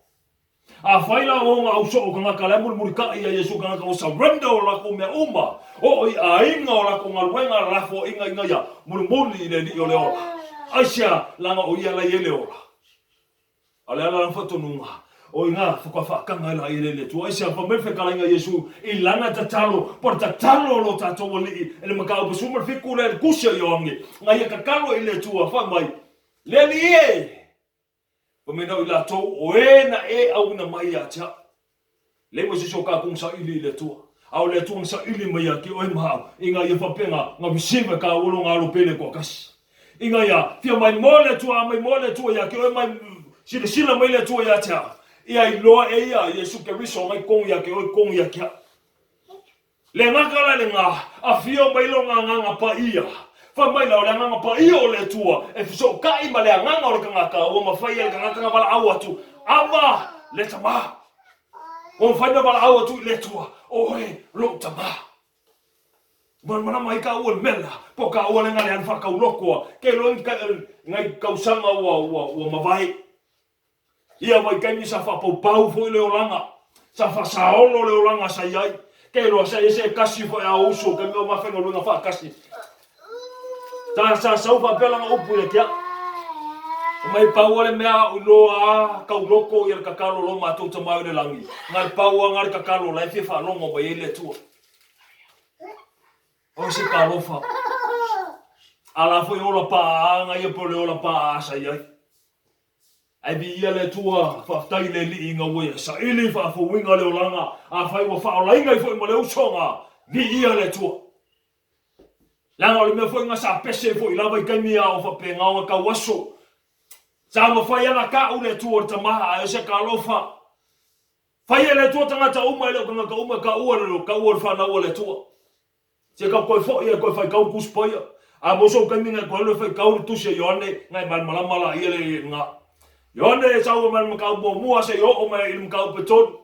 Afai la o ona ausoo o kangaka la e mulimulitaʻi ia Iesu kangaka ua surrender o lakou mea uma, oo i aiga o lakou galuega lafoaiga ina ia mulimuli i le Alii o le ola. Aisea? Leaga o ia la i ai le ola. A o le ala lana faatonuga, o ina faatoa faataga ai laia le Atua. Aisea? Fai mai le fetalaiga a Iesu i lana tatalo, po o le tatalo a lo tatou Alii i le mataupu 17 lea i le tusi a Ioane, na ia tatalo i le Atua, fai mai, Le Alii e! Fai mai na o i latou o e na e auina mai ia te au. Leai ma se isi o kakou na saili i le Atua, a o le Atua na saili mai ia te oe ma au, ina ia faapea na receive e kaua lona alo pele toatasi. Ina ia fia mai moa le Atua, a mai moa le Atua ia te oe mai. Silasila mai le Atua ia te au, ia iloa e ia Iesu Keriso ngai kongu ia ke oe kongu ia ke au. Le gaka la le ga, afio mai lona Agaga Paia. Fai mai la o le Agaga Paia o le Atua e fesootai ma le agaga o le tagata ua mafai e le tagata na valaau atu, Ava le Tama. Ua mafai na valaau atu i le Atua, Oe lou Tama. Malamalama ai kaua le mea la, po o kaua le ga le alu faatauloto a, ke iloa ngai tausaga ua, ua, ua mavae. Ia vaitaimi sa faapaupau foi le olaga, sa faasaolo le olaga sa i ai. Ke iloa sa i ai se tasi foi a uso taimi o mafaigaluega faatasi. Sa sa sau faapea lana upu ia te au. Mai pau a le mea a'u iloa a tauloko ia le tatalo lo matou Tama i le lagi. Na le pau a na le tatalo la e fia faalogo mai ai le Atua. O se talofa. A la foi ola paaga ia po o le ola paa sa i ai. Ae viia le Atua, faafetai i le Alii ina ua ia saili faafouina le olaga, afai ua faaolaina ai foi ma le usoga, viia le Atua. Leaga o le mea foi na sa pese foi lava i taimi a o faapena ona tau aso, sa mafai lava ona tau le Atua o le Tama, ae o se talofa. Fai e le Atua tagata uma, e le o tagata uma e taua le taua o le fanau a le Atua. Se ka koe foʻi e koe faitau le Tusi Paia. A mo sou taimi na e koe alu e faitau le Tusi a Ioane, na e malamalama laia le lena. Ioane e sau mai le mataupu muamua seia oo mai i le mataupu e tolu.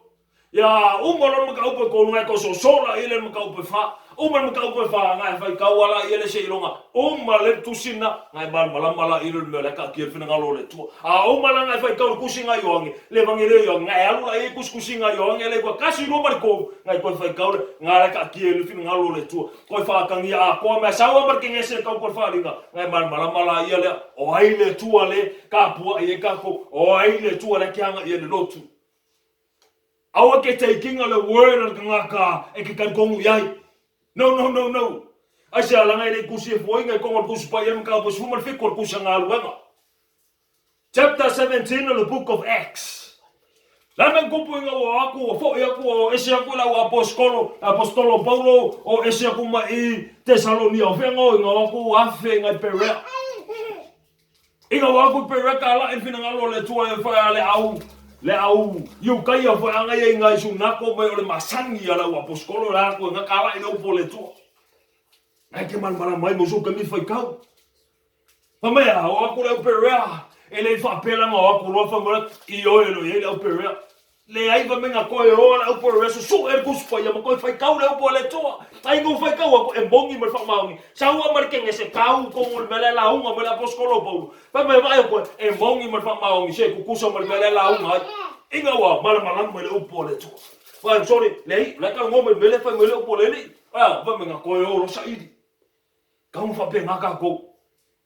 Ia uma loa le mataupu e tolu, na e toe soso laia le mataupu e fa. Uma le mataupu e fa, na e faitau a laia le seiloga uma le tusi na, na e malamalama laia le mea o la e taatia le finagalo o le Atua. A uma la na e faitau le tusi na Ioane, le Evangelio Ioane, na e alu laia i tusitusiga a Ioane lea i koe tasi, lua ma le tolu, na e toe faitau le, na la e taatia ai le finagalo o le Atua. Toe faatagia atoa mea sau lava ma le kenese e tau koe faaaliga, na e malamalama laia lea, o ai le Atua le tapuai ai tatou, o ai le Atua lea e te agai i ai le lotu. Aua ke taking le word a le tagata e ke talitonu i ai. No, no, no, no. Aisea, leaga e le i tusi e fuaina i totonu o le Tusi Paia le mataupu e 17 o le Tusi a Galuega. Chapter 17 of the book of Acts. La me kupu inga ua aku, ua foʻi aku, ua ese aku i lau aposikolo, aposetolo o Paulo, o ese aku mai i Tesalonia, o fea ngo inga o aku afe inga i Perea. Inga ua aku i Perea ka la i finagalo o le Atua e whai a le au, le au Iukaia whai anga ia inga i sunako mai o le masani a lau aposikolo la aku inga ka la i le upu o le Atua. Ai ke malamalama ai mo sou kami whaikau. Fai mai a, o aku le au Perea, e le i faapea lana o aku loa fai mai, ioe loa i ai le au Perea. Leai fai mai na koe oa le au Perea, susuʻe le Tusi Paia ma koe faitau le upu a le Atua. Ai ina ua faitau aku, e moni ma le faamaoni. Sau a ma le kenese kau tonu i le mea lea e lauga mai le aposetolo o Paulo. Fai mai vaai aku e moni ma le faamaoni se tutusa ma le mea lea e lauga ai. Ina ua malamalama i le upu a le Atua. Fai, sorry, leai, o la e talanoa mai i le mea lea fai mai le upu a le Alii. Fai mai na koe o loa saili. Kau ma faapena tatou.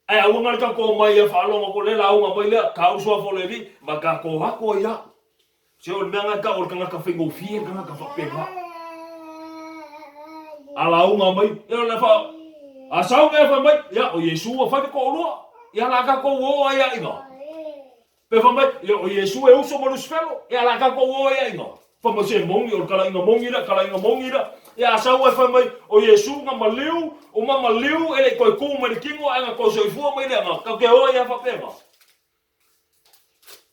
Ae aua na le tatou omai ia faalogo ko le lauga mai lea, tau suafa o le Alii, ma tatou ako ai a. Se o le mea na e tau o le tagata faigofie le tagata faapena. A lauga mai, ia o le fa, a sau mea fai mai, ia o Iesu ua fai le toalua, ia la tatou o ai a ina. Pe fai mai, ia o Iesu e uso ma Lusifelo, ia la tatou o ai aiga. Fai mai se moni, o le talaiga moni lea, talaiga moni lea. Ia a sau ai fai mai, o Iesu na maliu, o ma maliu e le i toe tu mai le tino ae na toe soifua mai le aga, tatou te o ai a faapena.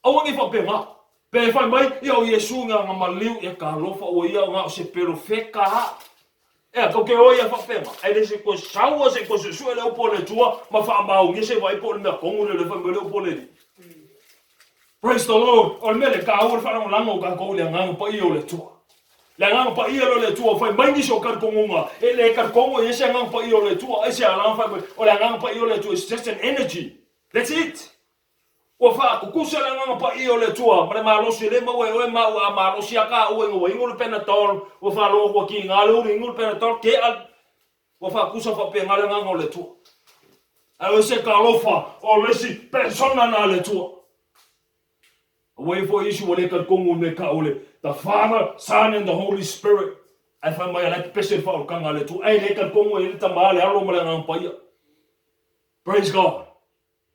Aua ne i faapena. Pe fai mai, ia o Iesu na maliu, ia talofa ua ia na o se perofeta a. Ea, tou te o ia faapena, ae le se toe sau a se i toe suesue le upu a le Atua ma faamaonia se vaai po o le mea tonu lea o lea e fai mai le upu a le Alii. Praise the Lord! O le mea lea, taua le faalagolago o tatou i le Agaga Paia o le Atua. Le Agaga Paia lea o le Atua, fai mai nisi o talitonuga, e le talitonu e i ai se Agaga Paia o le Atua. Aisea? Leaga fai mai, o le Agaga Paia o le Atua is just an energy. That's it. Ua faatutusa le Agaga Paia o le Atua ma le malosi e le maua e oe ma au a malosi a ka ua ina ua inu le Panadol, ua faalogo ua kiga le uli inu le Panadol, kea ua faatusa faapena le Agaga o le Atua. Ae o se talofa o le isi persona na a le Atua. Aua e foi isi ua le talitonu i mea tau o le The Father, Son and the Holy Spirit. Ae fai mai a la e pepese le faaolataga a le Atua. Ae le talitonu e i ai le Tama, le Alo ma le Agaga Paia. Praise God.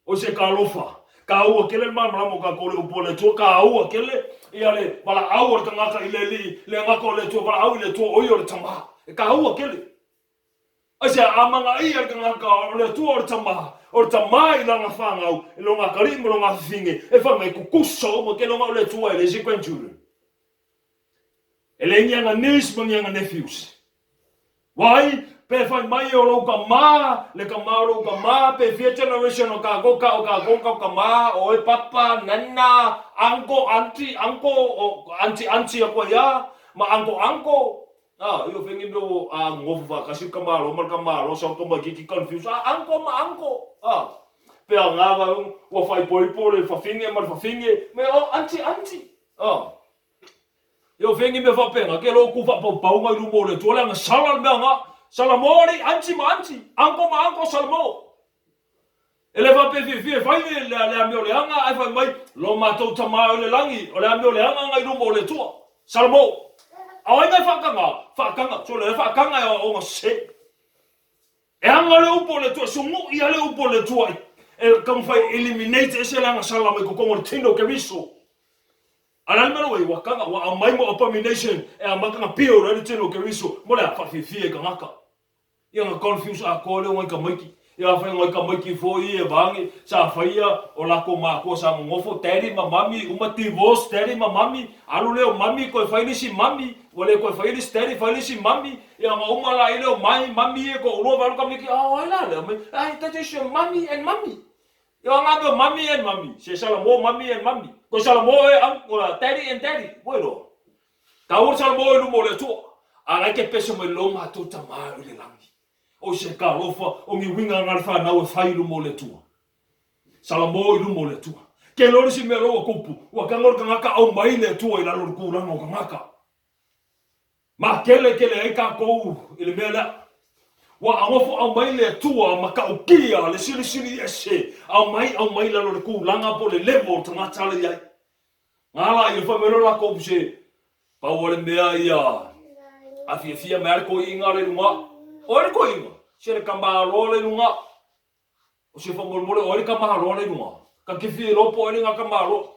O se talofa. Kāua kele le malamalama o kākou le upu a le Atua, kāua kele ia le valaau a le tagata i le Alii, le agaga o le Atua, valaau i le Atua, o ia o le Tama. E kāua kele. Aisea, a magaia le tagata o le Atua o le Tama, O le tama i lana fanau, i lona atalii ma lona afafine, e fai mai, Kukusa uma ke lona o le Atua e leai se grandchildren. E leai ni ana niece ma ni ana nephews. Wai, pe fai mai o lou tama, le tama o lou tama, pe fia generation o kakou, ka o kakou kau tama, oe papa, nana, uncle, aunty, uncle, o aunty, aunty a koe ia, ma uncle, uncle. A, i o whengi mea o a ngofo whakasi ka malo ma le ka malo, sau ka maikiki confuse, a uncle ma uncle. A, pe a ngā vai, ua whaipoipo le whawhinge ma le whawhinge, me o aunty, aunty. A, E o whengi mea whapenga, ke lo ku whapaupau ngai lumo le tua leanga sala le mea nga, sala mo ali, aunty ma aunty, uncle ma uncle sala mo. E le whape fiafia e whai le, le, le amio le anga, ai whai mai, lo matou tama o le langi, o le amio le anga ngai luma o le Atua. Sala mo. A o ai ngai whaakanga? Whaakanga, so le whaakanga e o nga se. E anga le upu o le Atua, sungui a le upu o le Atua e, e taumafai e eliminate ese le anga sala mai kokongo o le tino o Keriso. A le a le mea ua kanga, ua aumai mo abomination e amata nga pio le tino o Keriso, mo le a whaafiafia i kangaka. Ia nga confuse atoa lea o ngai tamaiti. Ia afai o ngai tamaiti foi e vange, sa faia o latou matua sa nonofo, daddy ma mummy, uma divorce daddy ma mummy, alu lea o mummy toe fai le isi mummy, ua le toe faia le isi daddy fai le isi mummy, ia nga uma la i lea o mai mummy e toalua valu tamaiti, a o ai la lea mai, ai that is your mummy and mummy. Ia nga mea o mummy and mummy, se sala mo mummy and mummy, koe sala mo e au, daddy and daddy, ua iloa. Taua le Salamo i luma o le Atua, a la ke pese mai lo matou tama i le langi. O se talofa o ni uiga nga le fanau e fai i luma o le Atua. Salamo i luma o le Atua. Ke loa le isi mea lo ua kupu, ua tago le tagata au mai le Atua i lalo o le tulaga o tagata. Makelekele ai tatou i le mea lea. Ua agofo aumai le Atua matautia le silisili ese, aumai aumai i lalo o le tulaga po o le level o le tagata le i ai. Ngā la ia whai mai lo lakou se pau o le mea ia a fiafia mai a le koiinga le lunga. O ai le koiinga? Se le kamaloa le lunga. O se whamolemole o ai le kamaloa le lunga. Ka ke fia iloa po o ai le nga kamaloa.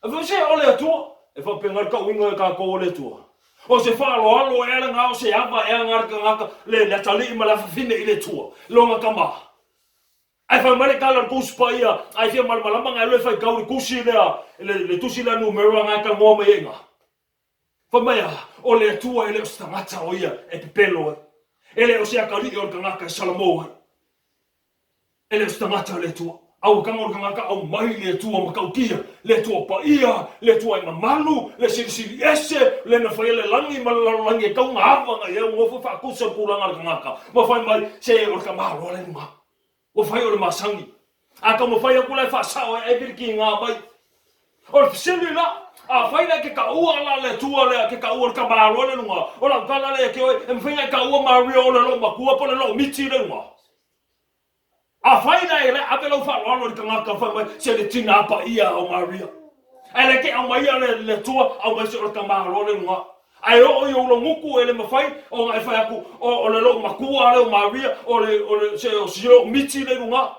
E whai se o le Atua. E whapenga le kauinga e kakou o le Atua. O se whaaloalo ea le nga o se ava ea nga le kangaka le le atalii ma le afafine i le Atua. Longa kama. Ae fai mai le tala o le tusi paia, ae fia malamalama ngai loa e faitau le tusi lea, le, le tusi lea numera ngai talanoa mai ai ina. Fai mai a, o le Atua e le o se tagata o ia e pepelo ai. E le o se atalii o le tagata e salamo ai. E le o se tagata le Atua. A ua tago le tagata aumai le Atua matautia, le Atua paia, le Atua e mamalu, le Silisili Ese, le na faia le lagi ma le lalolagi e tau nga ava ngai ai, ua nofo faatusa le tulaga a le tagata, ma fai mai, se o le tamaloa le luga. Ua fai o le masani. A taumafai atu la e faasao ai ai ki ngā mai. O le fesili la, afai la e ke taua la le Atua lea, ke taua le tamaloa le luga, o lau tala lea ia te oe, e mafai ona e taua Maria o le loo matua po o le loo miti le luga? Afai la e le ave lau faaaloalo i le tagata fai mai, se le tina paia o Maria. Ae le te aumaia le, le Atua, aumai se o le tamaloa le luga. Ae oo i ou logutu e le mafai ona e fai atu, o, o le lou matua lea o Maria, o le, o le, se o si lou miti le luga.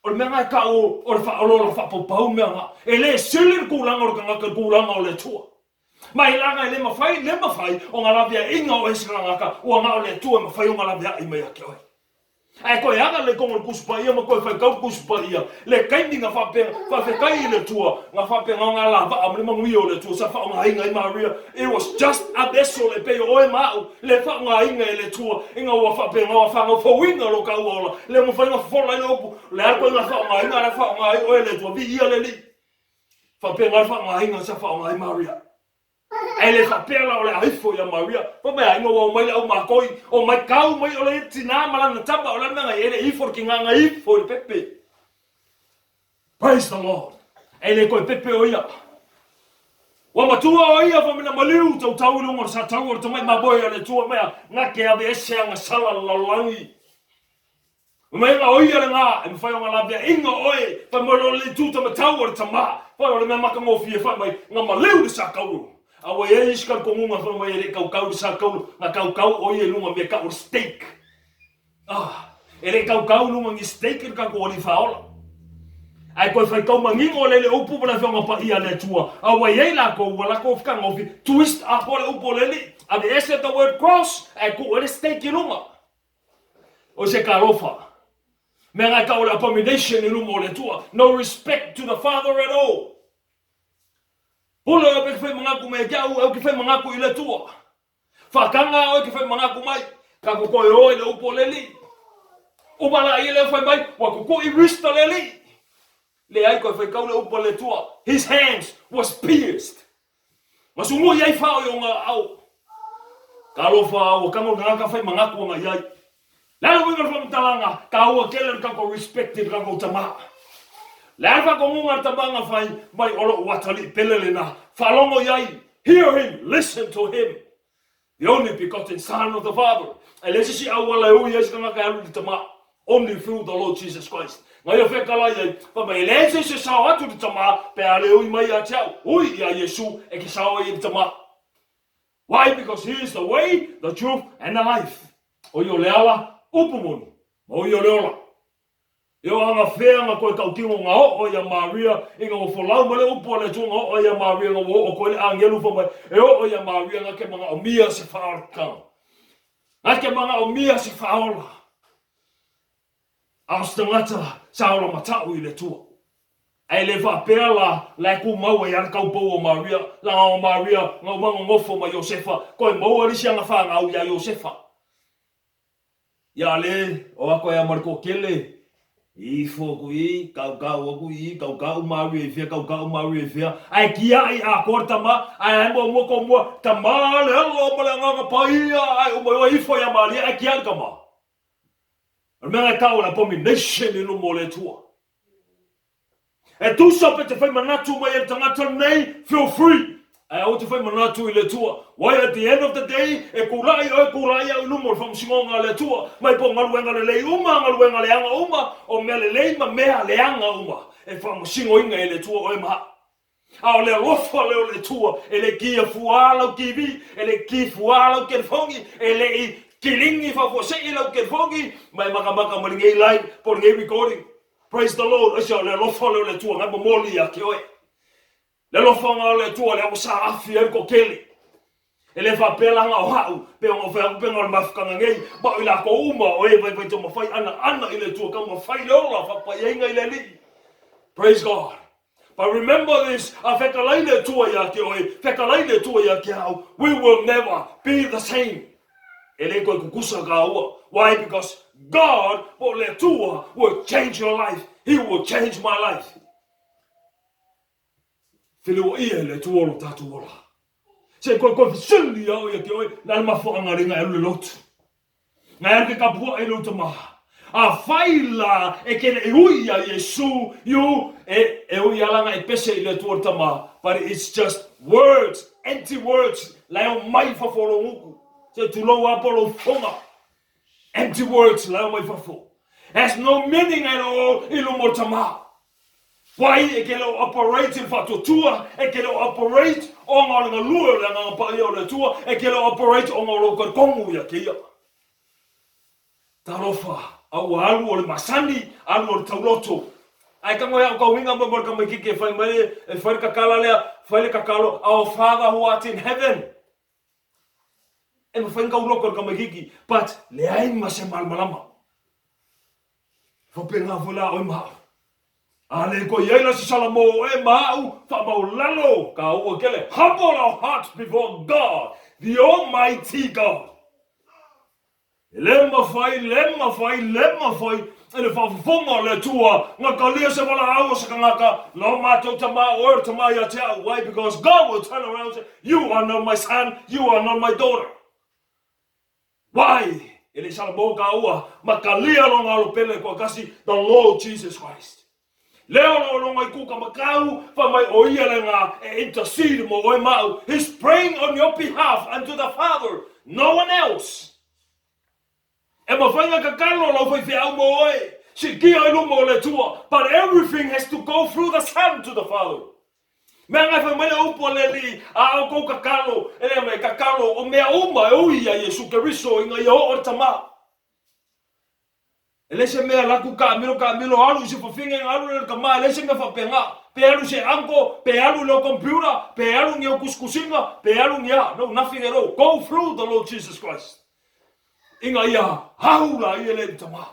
O le mea na e tau o le faaoloolo faapaupau mea na. E le sili le tulaga o le tagata i le tulaga o le Atua. Ma i laga e le mafai, le mafai ona laveaiga oe e se tagata, ua na o le Atua e mafai ona laveai mai ia te oe. Ae toe aga le toga o le Tusi Paia ma toe faitau le Tusi Paia, le taimi na faapea, faafetai i le Atua, na faapena ona alavaa ma le manuia o le Atua sa faaaogaina ai Maria, it was just a vessel e pei o oe ma a'u, le faaaogaina e le Atua ina ua faapena ona fanau fouina lo taua ola, le mafai ona fofola ai le upu, o le a le ituaiga faaaogaina la e faaaoga ai oe e le Atua, viia le Alii. Faapena le faaaogaina sa faaaoga ai Maria. Ae le faapea la o le a ifo ia Maria. Fai mai a, ina ua omai le au makoi, omai kau mai o le tina ma lana tama, o le a le mea ngai e le ifo le kinaga ifo i le pepe. Praise the Lord. E le toe pepe o ia. Ua matua o ia fai mai na maliu tautau i luga o le sa tau o le tamai mamoe a le Atua mea, na ke ave ese aga sala le lalolagi. Fai mai o ia lena e mafai ona laveaiga oe, fai mai o le itu tamatau o le tama, fai o le mea matagofie, fai mai na maleu le sakaulu. A ua i ai isi talitonuga fai mai e le i kaukau le sakaulu, na kaukau o ia i luga mea tau o le steak. Ah, e le i kaukau i luga ni steak le tatou alii faaola. Ae toe faitau manino le le upu ma le Afioga Paia a le Atua, a ua i ai lakou ua latou fekagofie, twist atoa le upu o le Alii, aveese the word cross ae tuu ai le steak i luga. O se talofa. Mea nga e tau o le abomination i luma o le Atua. No respect to the Father at all. Pule oe pe ke whai mangaku mai ke au, au ke whai mangaku i le Atua. Whakanga oe ke whai mangaku mai, ka kokoe oe le upo le li. Uma la ia le whai mai, wa koko i rista le li. Le ai koe whai kau le upo le Atua. His hands was pierced. Ma su ngoi ai whao i o ngā ao. Ka alofa au, kango ngā ka whai mangaku anga i ai. Le ala uiga le whamatalanga, ka ua kele le kako respect le kako tama. Le ala whakongunga le tamanga whai mai o lou atali pele le na, whalongo i ai, hear him, listen to him. The only begotten son of the Father. E le sisi au ala e ui ai se tangata e alu i le tama. Only through the Lord Jesus Christ. Ngai o whekala i ai, wha mai e le se se sao atu le tama, pe a le ui mai ia te au, ui ia Iesu e ke sao ai i le tama. Why? Because he is the way, the truth, and the life. O ia o le ala, upu moni, ma o ia o le ola. E o anga whea nga koe kau kingo nga oo ia Maria i nga folau ma le upu a le Atua nga oo ia Maria nga ua oo koe le angelu fa mai e oo ia Maria nga ke manga o mia se whaola nga ke manga o mia se whaola a o se tangata sa ola matau i le Atua. Ae le faapea la la e kumau ai a le kaupou o Maria, langa o Maria nga umanga ngofo ma Iosefa, koe maua lisi anga whangau ia Iosefa. Ia le, o ako e amar ko kele, ifo aku i, kau kau aku i, kau kau Maria i fea, kau kau Maria i fea, ae kia ai a koa tama, ae ae mua mua ko mua, tama le alo ma le anganga paia, ae uma i oe ifo ia Maria, ae kia le tama. O le mea ngai tau o le abomination i luma o le Atua. E tusa pe te whai manatu mai e le tangata nei, feel free. Ae aua te whai manatu i le Atua. Wai at the end of the day, e kūlaʻi oe, kūlaʻi au i luma o le faamasinoga a le Atua, mai po o galuega lelei uma, galuega leaga uma, o mea lelei ma mea leaga uma, e faamasinoina e le Atua oe ma au. A o le alofa lea o le Atua, e le kia fuā lau TV, e le ki fuā lau telefoni, e le i kiligi faafuasei lau telefoni, ma e makamaka ma lenei live po o lenei recording. Praise the Lord, aisea o le alofa lea o le Atua ngai momoli ia te oe. Le alofaga o le Atua lea ua saafi ai le toatele. E le faapea la nga o ha'u, pe ona o fai atu pe nga o le mafutaga nei, ma o i latou uma o e vaivai taumafai ana ana i le Atua taumafai le ola faapaiaiga i le Alii. Praise God. But remember this, a fetalai le Atua ia te oe, fetalai le Atua ia te au, we will never be the same. E le toe kukusa kāua. Why? Because God, po le Atua, will change your life. He will change my life. Whiliwa ia e le Atua o lo tātou ola. Se koe koe whisili ia oe ia te oe, nā le mafuaanga ringa e alu le lotu. Ngai alu ke kapua e lou tama. A whai la e kene e ui ia Iesu, you, e, e ui ala nga e pese i le Atua le tama, but it's just words, empty words, la e o mai fafo o lou nguku. Se tulou a po lou fonga. Empty words, la e o mai fafo. Has no meaning at all i luma o le tama. Wai e ke le o operate i le faatuatua, e ke le o operate o nga o le galue o le Agaga Paia o le Atua, e ke le o operate o nga o lou talitongu ia keia. Talofa, a ua alu o le masani, alu o le tauloto. Ae tango e au kauiga mai mo le tamaititi e fai mai, e fai le tatala lea, fai le tatalo, Our Father who art in heaven. E mawhai ona tauloto le tamaititi, but leai ma se malamalama. Faapena foi la oe ma au. A le koe i ai la se sala mo oe ma au, faamaulalo ka ua kele, humble our hearts before God, the Almighty God. E le mawhai, le mawhai, le mawhai, e le whaafofoga o le Atua, nga kalia se walaau o se kangaka, lo matou tama oe o le tama ia te au. Why? Because God will turn around and say, you are not my son, you are not my daughter. Why? E le sala mo ka ua, ma kalia lo ngalo pele koa kasi, the Lord Jesus Christ. Leo lo longa i kuka makau, fa mai o ia le nga e intercede mo oe mau. He's praying on your behalf unto the Father, no one else. E mawhai nga kakalo lau whai whiau mo oe, si kia i luma o le Atua, but everything has to go through the Son to the Father. Mea ngai whai mai le upu a le Alii, a o kou kakalo, e lea mai kakalo o mea uma e ui ia Iesu Keriso i nga ia oo le tama. E le se mea laku kaamilo kaamilo alu i se fafinga inga alu le tama, e le se mea faapena. Pe alu se uncle, pe alu i lou computer, pe alu ngi au kusikusinga, pe alu ngi a, no nothing at all. Go through the Lord Jesus Christ. Inga ia hahu la ia le tama.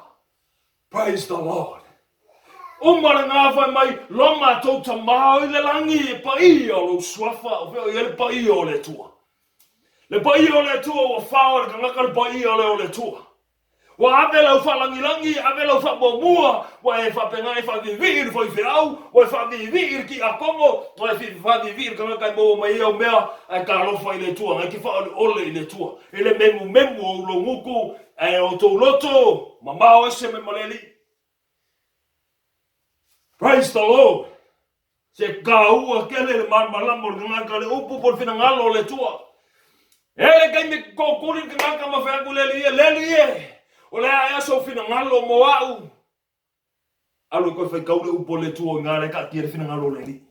Praise the Lord. Uma lena fai mai, lo matou Tama o i le lagi, e paia o lou suafa, o fea o i ai le paia o le Atua. Le paia o le Atua ua fao e le tagata le paia lea o le Atua. Ua ave lau faalagilagi, ave lau faamuamua, ua e faapena e faaviivii i le faifeau, ua e faaviivii i le tiakono, ua e faaviivii i le tagata e maua mai ai au mea, ae talofa i le Atua, na e te faaoleole i le Atua. I le memumemu o ou logutu, ae o outou loto, mamao ese mai ma le Alii. Praise the Lord! Se taua tele le malamalama o le tagata, le upu po o le finagalo o le Atua. E le taimi e tootuli le tagata ma fai atu le Alii e, le Alii e, o le a ea sou finagalo mo a'u? Alu e toe faitau le upu a le Atua i ina la e taatia le finagalo o le Alii.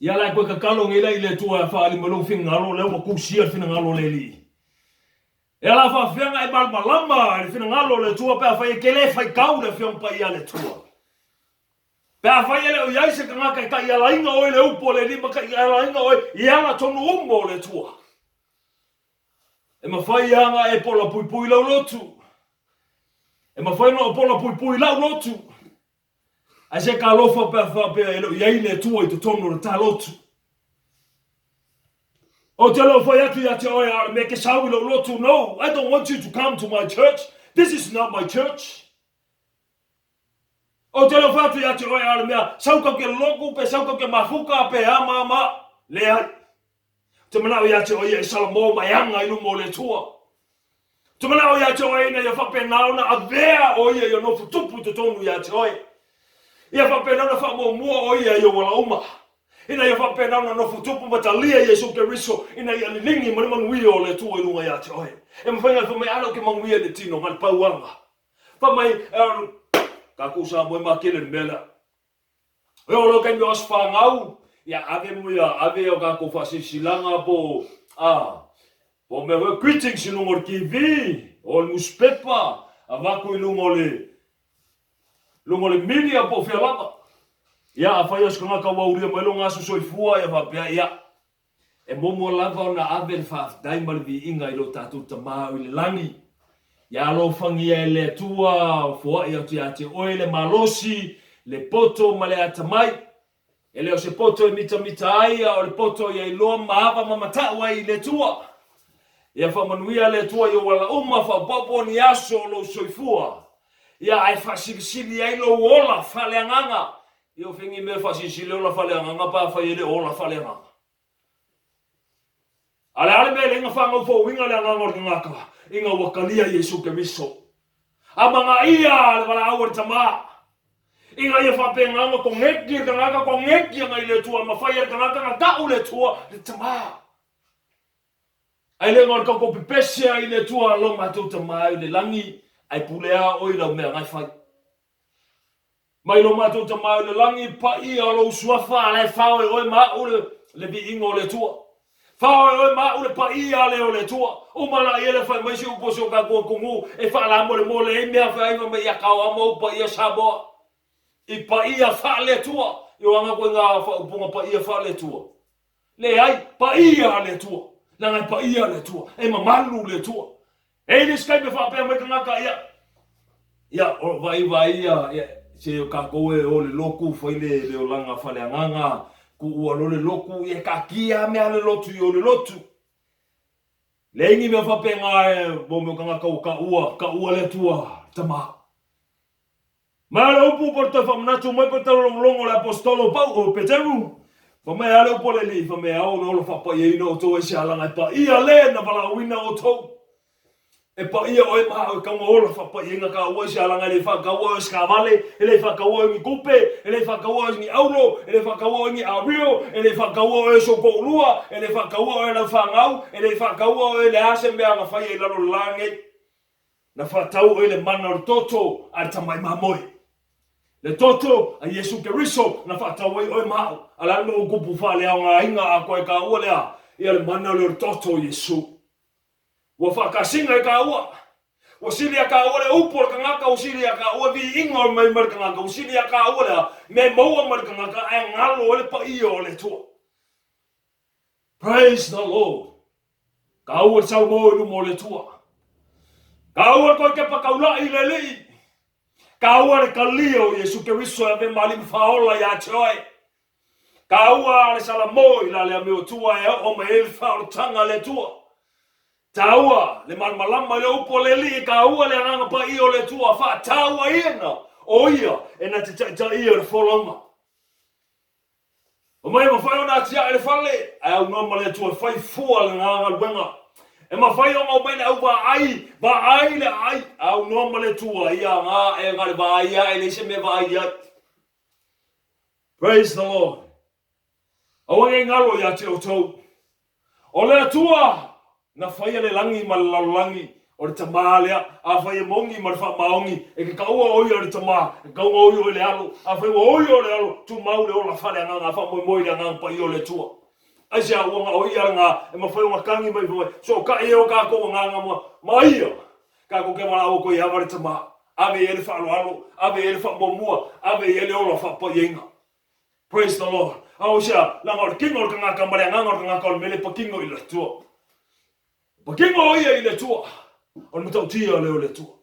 Ia la e toe tatalo nei la i le Atua e faaali mai lou finagalo lea ua tusia le finagalo o le Alii. E ala faafefea ona e malamalama i le finagalo o le Atua pe afai e te le faitau le Afioga Paia a le Atua? Pe afai e le o i ai se tagata e taialaina oe i le upu a le Alii ma taialaina oe i ala tonu uma o le Atua. E mafai lava ona e pola puipui lau lotu. E mafai ona ou pola puipui lau lotu. Ae se talofa pe a faapea e le o i ai le Atua i totonu o le ta lotu. Ou te le o fai atu ia te oe a o le mea e te sau i lou lotu, no, I don't want you to come to my church, this is not my church. Ou te le o fai atu ia te oe a o le mea sau tau te lotu pe sau tau te mafuta pe a ma ma, leai. Ou te manao ia te oe ia e salamo ma e aga i luma o le Atua. Ou te manao ia te oe ina ia faapena ona avea o ia ia nofo tupu i totonu ia te oe. Ia faapena ona faamuamua o ia i ou ala uma. Ina ia faapena ona nofo tupu ma talia Iesu Keriso ina ia liligi ma le manuia o le Atua i luga ia te oe. E mafai ona e fai mai, A lea ou te manuia i le tino, na o le pauaga. Fai mai, tatou Samoa e makele i le mea lea. E oo loa taimi o aso fanau, ia ave mo ia ave o tatou faasilasilaga po a po o mea foi greetings i luga o le TV, o le nusipepa, avatu i luga o le luga o le media po o fea lava. Ia afai o se tagata ua aulia mai lona aso soifua ia faapea ia E muamua lava ona ave le faafetai ma le viiga i lo tatou Tama o i le lagi. Ia alofagia e le Atua foai atu ia te oe le malosi, le poto ma le atamai. E le o se poto e mitamita ai, a o le poto ia iloa ma ava ma matau ai i le Atua. Ia faamanuia le Atua i ou ala uma, faaopoopo ni aso o lou soifua. Ia ae faasilisili ai lou ola faaleagaga. Ia o fea mea e faasilisili ola faaleagaga pe afai e le o ola faaleagaga? A le a le mea e le na faagaufouina le agaga o le tagata ina ua talia Iesu Keriso? A manaia le valaau a le Tama ina ia faapena ona koneti le tagata, koneti ana i le Atua, mafai e le tagata na tau le Atua le Tama. Ae le na o le tatou pepese ai i le Atua lo matou Tama e i le lagi, ae pule a oe i lau mea na e fai. Mai lo matou Tama i le lagi, paia o lou suafa, a la e fao e oe ma a'u le, le viiga o le Atua. Fao e oe ma a'u le paia lea o le Atua. Uma laia lea fai mai se upu a si o tatou atunuu e faalamolemole ai mea feai fai mai ia kao a mau paia Samoa. I paia faale-Atua. I o aga koe ngā whaupunga paia faale-Atua. Leai, paia a le Atua. Leaga e paia le Atua, e mamalu le Atua. E i le isi taimi e faapea mai tagata, ia, ia, o, vaai, vaai, ia, ia, se o tatou e o le lotu, fai le, le olaga faaleagaga, tuua loa le lotu, ia e taatia lava mea a le lotu i o le lotu. Leai ni mea faapena e, mo mea o tagata ua taua, taua le Atua, Tama. Mai le upu po le toe faamanatu mai po le taulogologo o le Aposetolo o Pau, o Peteru, fai mai a le upu a le Alii, fai mai ao ona ola faapaiaina outou ai se alaga e paia le na valaauina outou. E paia oe ma au e taua ola faapaiaina taua i se alaga e le faataua oe se taavale, e le faataua oe ni tupe, e le faataua oe ni auro, e le faataua oe ni ario, e le faataua oe sou toalua, e le faataua oe lau fanau, e le faataua oe le a se mea na faia i lalo o le la nei. Na faatau oe le mana o le toto a le tamai mamoe. Le toto a Iesu Keriso na faatau ai oe ma au. A le a le mea ua tupu faaleaogaina atoa e kāua le a? Ia le mana lea o le toto o Iesu. Ua faakasina e kāua. Ua sili iā kāua le upu o le tagata, ua sili iā kāua viiga o mai mai le tagata, ua sili iā kāua le a? Mea e maua mai le tagata ae galo ai le paia o le Atua. Praise the Lord. Kaua le salamo i luma o le Atua. Kaua le toe kepa taula'i i le Alii. Kāua le kalia o Iesu Keriso e ave ma alii ma faaola ia te oe. Kāua le Salamo i la le amio Atua e oo mai ai le faaolataga a le Atua. Tāua le malamalama i le upu a le Alii, kāua le Agaga Paia o le Atua, faatauaina o Ia e na te taitaia le folauga. Omai e mafai ona atiae le fale, ae aunoa ma le Atua e fai fua lena galuega. E mafai ona omai le au vaai, vaai le aai, ae aunoa ma le Atua, ia ga e ga le vaai ae leai se mea e vaai ai. Praise the Lord. Aua nei galo ia te outou. O le Atua na faia le lagi ma le lalolagi, o le Tamā lea. Afai e moni ma le faamaoni, e ke kaua o ia o le Tamā, e kaua o ia o le Alo. Afai ua o ia o le Alo, tumau le ola faaleagaga, faamoemoe i le Agaga Paia o le Atua. Aisea ua na o ia lena e mafai ona kagi mai fai mai, Sootai e o kākou agaga ma, ma ia. Kākou ke valaau atu ai e ava le Tamā, ave i ai le faaaloalo, ave i ai le faamuamua, ave i ai le ola faapaiaina. Praise the Lord. A o sea, leaga o le kino o le tagata ma le agaga o le tagata o le mea lea e pakino i le Atua. Pakino o ia i le Atua. O le matautia lea o le Atua.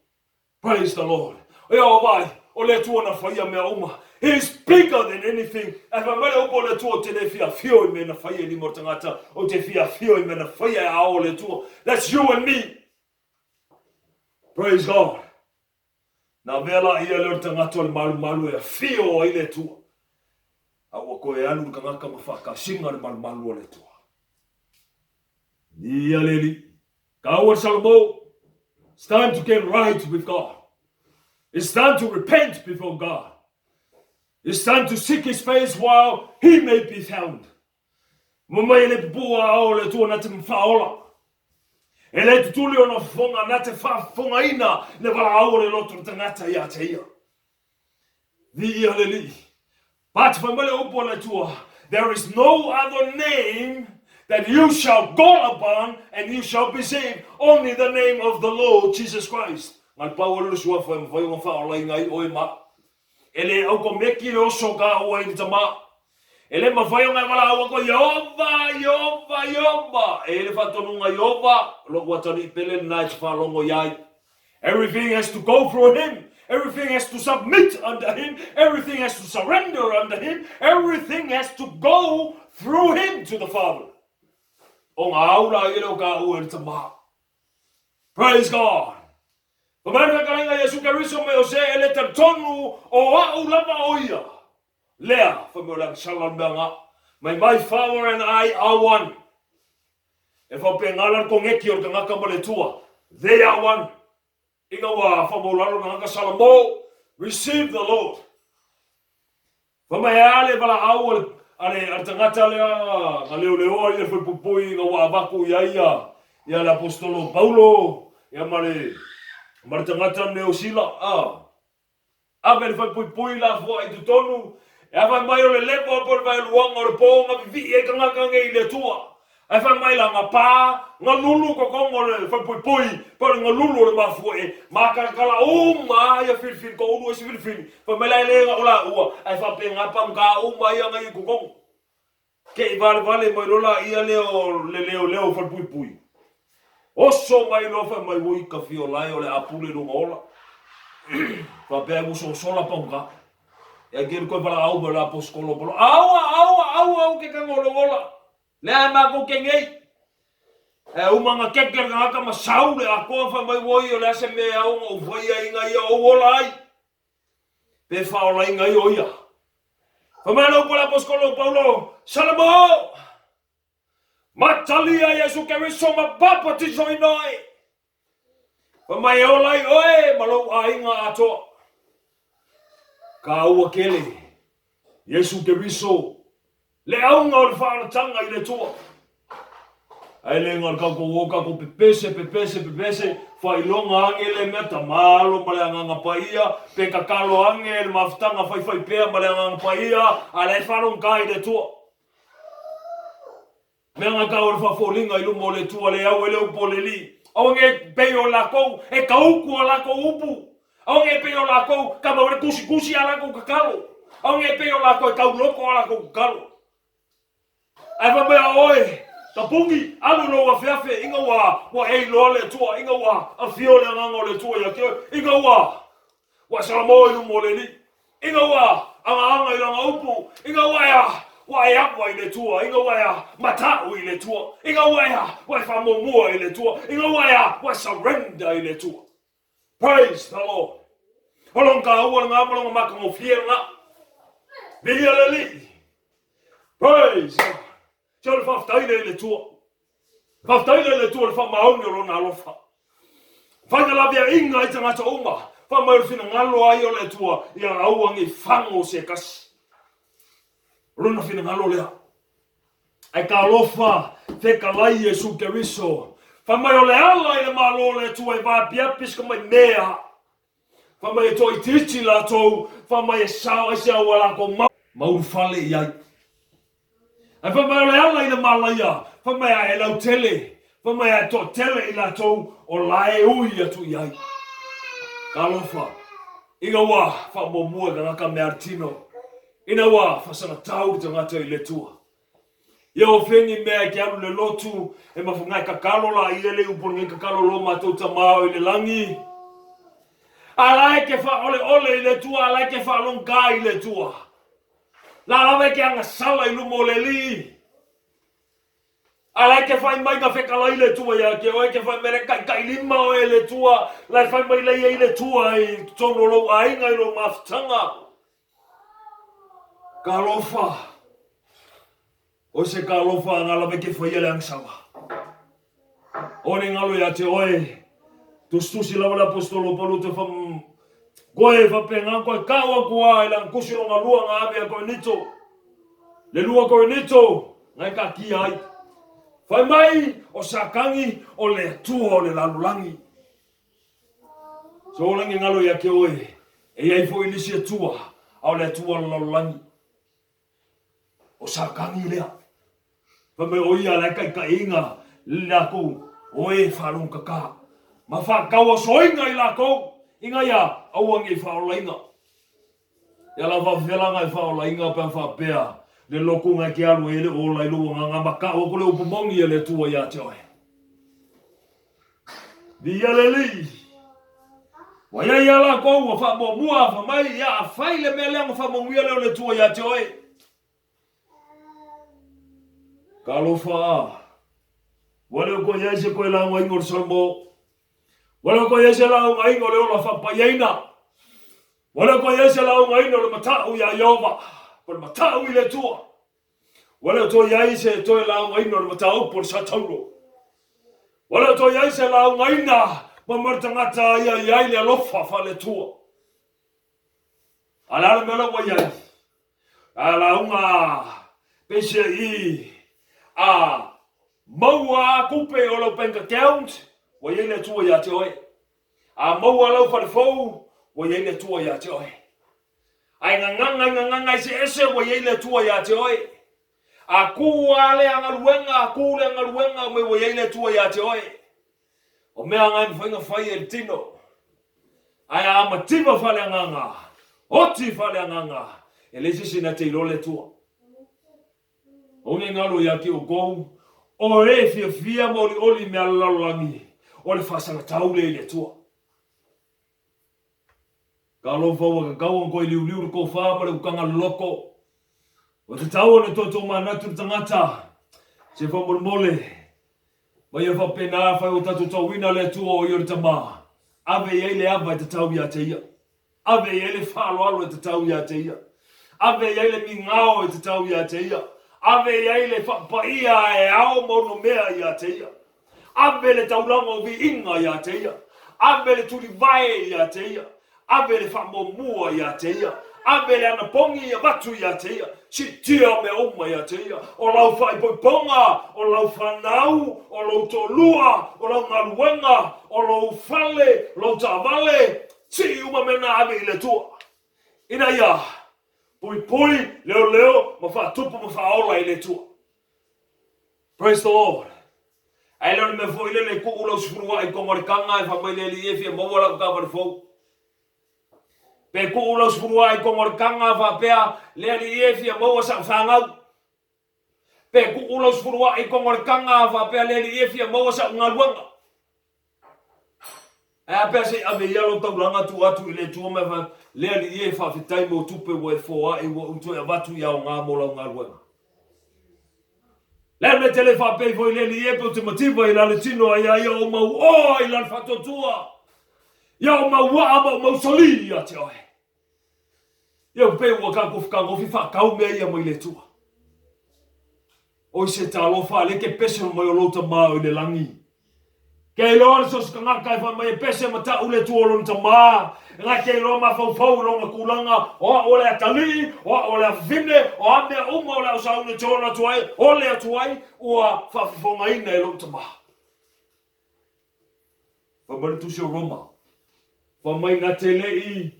Praise the Lord. Ia o vai, o le Atua na faia mea uma. He is bigger than anything. Ae fai mai le upu o le Atua, ou te le fia afio i mea na faia i lima o le tagata, ou te fia afio i mea na faia e ao o le Atua. That's you and me. Praise God. Na avea la ia lea o le tagata o le malumalu e afio ai le Atua, a ua toe alu le tagata ma faatasiga le malumalu a le Atua. Ia le Alii, taua le Salomão, it's time to get right with God. It's time to repent before God. It's time to seek His face while He may be found. Mo mai e le pupuu a ao o le Atua na te faaola. E le tutuli ona fofoga na te faafofogaina le valaau o le loto o le tagata ia te ia. Viia le Alii. But fai mai le upu a le Atua, There is no other name that you shall call upon and you shall be saved, only the name of the Lord Jesus Christ. Na le pau o le suafa e mafai ona faaolaina ai oe ma au. E le aukomeki le oso ka ua i le tama. E le mafai ona e valaau atu, Ieova, Ieova, Ieova! E i ai le faatonuga, Ieova, lou atalii pele lena e te faalogo i ai. Everything has to go through him. Everything has to submit under him. Everything has to surrender under him. Everything has to go through him to the Father. O ngā au la ia leo ka ua i le tama. Praise God! Fa mai le fetalaiga Iesu Keriso me o se e le talitonu o a'u lava o ia. Lea, fai mai o le agasala le mea nga. Mai my father and I are one. E faapena la le kongeki o le tagata ma le Atua. They are one. Ina ua faamaulalo le tagata Salamo, receive the Lord. Fai mai e a le valaau a le, a le, a le tagata lea na leoleoa ia le falepuipui ina ua avatu i ai ia, ia le aposetolo o Paulo, ia ma le, ma le tagata lenei o Sila, a. Ave le falepuipui lafoai i totonu, e a fai mai o le lepo po o le vaeluaga o le po na vivii ai tagata nei i le Atua. Ae fai mai la, na pa, na lulu totogo o le falepuipui, po o le galulu o le mafuie, matalatala uma a ia filifili, toulu isi filifili, fai mai la e le na o laua, ae faapena pagota uma ia na i totogo. Te i valevale mai loa laia lea o le leoleo falepuipui. Oso mai loa fai mai, oi ka fia o lae o le a pule lona ola. Faapea ai ua sosola pagota. E ke le koe valaau mai o le aposetolo o Paulo, Aua, aua, aua au ke kaga o lou ola. Lea e makou ke nei. E uma na keke le tagata ma sau le atoa fai mai, oi o le a se mea e ao ona ou faia ina ia ou ola ai. Pe faaolaina ai o ia. Fai mai le upu a le aposetolo o Paulo, Salamo! Matalia Iesu Keriso ma papatisoina oe. Fai mai e ola ai oe ma lou aiga atoa. Kāua kele, Iesu Keriso, le auga o le faaolataga i le Atua. Ae le na o le kakou o kakou pepese, pepese, pepese, faailoga age le mea Tama, Alo ma le Agaga Paia, pe kakalo age le mafutaga faifai pea ma le Agaga Paia, a la e faalogogā i le Atua. Mea nga tau o le faafoliga i luma o le Atua le au e le upu o le Alii. Aua ne i pei o lakou e ka uku a lakou upu. Aua ne i pei o lakou ka mau le tusitusi a lakou tatalo. Aua ne i pei o lakou e tauloko a lakou tatalo. Ae fai mai a oe, Tapuni, alu i lou afeafe, ina ua ua e iloa le Atua, ina ua afio le Agaga o le Atua ia te oe, ina ua. Ua salamo i luma o le Alii, ina ua agaaga i lana upu, ina ua e a, ua e ava i le Atua, ina ua e a, matau i le Atua, ina ua e a, ua e faamuamua i le Atua, ina ua e a, ua e surrender i le Atua. Praise the Lord. O lona taua lena ma lona matagofie lena. Viia le Alii. Praise God. Se o le faafetai lea i le Atua. Faafetai lea i le Atua i le faamaoni o Lona alofa. Fai na laveaiga ai tagata uma, fai mai o le finagalo lava ia o le Atua, ia aua ne i fago se tasi. O Lona finagalo lea. Ae talofa fetalai Iesu Keriso, fai mai o le ala i le Malo o le Atua e vaapiapi se tamai mea. Fai mai e toaitiiti latou, fai mai e sao ai se au a latou mau. Maulufale i ai. Ae fai mai o le ala i le malaia, fai mai a e lautele, fai mai a e toatele i latou o la e ui atu i ai. Talofa, ina ua faamuamua e tagata mea a le tino, ina ua faasagatau le tagata i le Atua. Ia ua feni mea e ke alu le lotu, e mafunga e kakalo la ia le upu lenei kakalo lo matou Tama o i le lagi. A la e ke faaoleole i le Atua, a la e ke faalogā i le Atua. La lava e ke agasala i luma o le Alii. A la e ke fai mai na fekalai le Atua ia te oe, ke fai mai le taitai lima oe e le Atua, la e fai mai la i ai le Atua i totonu o lou aiga i lou mafutaga. Talofa! O se talofa nga lava e ke faia le agasala. O ne ngalo ia te oe, tusitusi lava le Aposetolo o Paulo toe fa koe faapena koe kau aku a i lana tusi lona lua na ave ia Korinito. Le lua Korinito na e taatia ai. Fai mai o Satani o le atua o le lalolagi. So lagi ngalo ia te oe, e iai foi nisi atua, a o le atua o le lalolagi. O Satani lea. Fai mai o ia la e taitaiina latou o e faalogotata ma faatauasoina i latou ina ia aua ne i faaolaina. Ia la faafefea la e faaolaina pe a faapea le lotu na e te alu ai e le o ola i lou agaga ma tau atu le upu moni a le Atua ia te oe. Viia le Alii. Ua i ai lava latou ua faamuamua fai mai, ia a fai le mea lea ona faamanuia lea o le Atua ia te oe. Talofa a! Ua le o toe i ai se toe laugaina o le Salamo. Ua le o toe i ai se laugaina o le ola faapaiaina. Ua le o toe i ai se laugaina o le matau iā Ieova, po o le matau i le Atua. Ua le o toe i ai se toe laugaina o le mataupu o le Satauro. Ua le o toe i ai se laugaina ma ma le tagata ia i ai le alofa faale-Atua. A o le a le mea la ua i ai? A lauga peiseai a maua a tupe o lau bank account, ua i ai le Atua ia te oe. A maua lau fale fou, ua i ai le Atua ia te oe. A e gagaga i gagaga eseese, ua i ai le Atua ia te oe. A kū a lea galuega, a kū lea galuega, mai ua i ai le Atua ia te oe. O mea na e mafai ona fai e le tino. Ae a mativa faaleagaga, oti faaleagaga, e leai se isi na te iloa le Atua. O nei galo ia te outou, o e fiafia ma olioli i mea a le lalolagi, o le faasagatau lea i le Atua. Talofa ua tatau ona toe liuliu le tofa ma le utaga loloto. Ua tatau ona toe tomanatu le tagata se faamolemole ma ia faapena afai ua tatou tauina le Atua o ia o le Tama, ave i ai le ava e tatau ia te ia. Ave i ai le faaaloalo e tatau ia te ia. Ave i ai le migao e tatau ia te ia. Ave i ai le faapaia e ao ma onomea ia te ia. Ave le taulaga o viiga ia te ia. Ave le tulivae ia te ia. Ave le faamuamua ia te ia. Ave le anapogi avatu ia te ia. Siitia mea uma ia te ia. O lau faaipoipoga, o lau fanau, o lou toalua, o lau galuega, o lou fale, lou taavale, sii uma mea na ave i le Atua, ina ia puipui, leoleo ma faatupu ma faaola e le Atua. Praise the Lord. Ae le o le mea foi lele e tuu lau sefuluai i totonu o le taga e fai mai le Alii e fia maua lau taavale fou. Pe tuu lau sefuluai i totonu o le taga faapea le Alii e fia maua sau fanau. Pe tuu lau sefuluai i totonu o le taga faapea le Alii e fia maua sau galuega. Ae a pea se i ave ia lou taulaga tuu atu i le Atua ma e fai atu, Le Alii e, faafetai mo tupe ua e foai ua ou toe avatu i aoga mo lau galuega. Le a le mea e te le faapea ifo i le Alii e pe ou te mativa i la le tino a ia ia ou mauoa i la le faatuatua, ia ou mauaa ma ou mausali ia te oe. Ia pei ua tatou fetagofi faatau mea ia mai le Atua. Oi se talofa a le ke pese mai o lou tamā o i le lagi. Ke iloa le so se tagata e fai mai e pese ma ta'u le Atua o lona tamā, na ke iloa mafaufau i lona tulaga, o a'u o le atalii, o a'u o le afafine, o a mea uma o le a ou sauni e te ola atu ai, ole atu ai, ua faafofogaina e lo'u tamā. Fai mai le Tusi o Roma, fai mai na te le i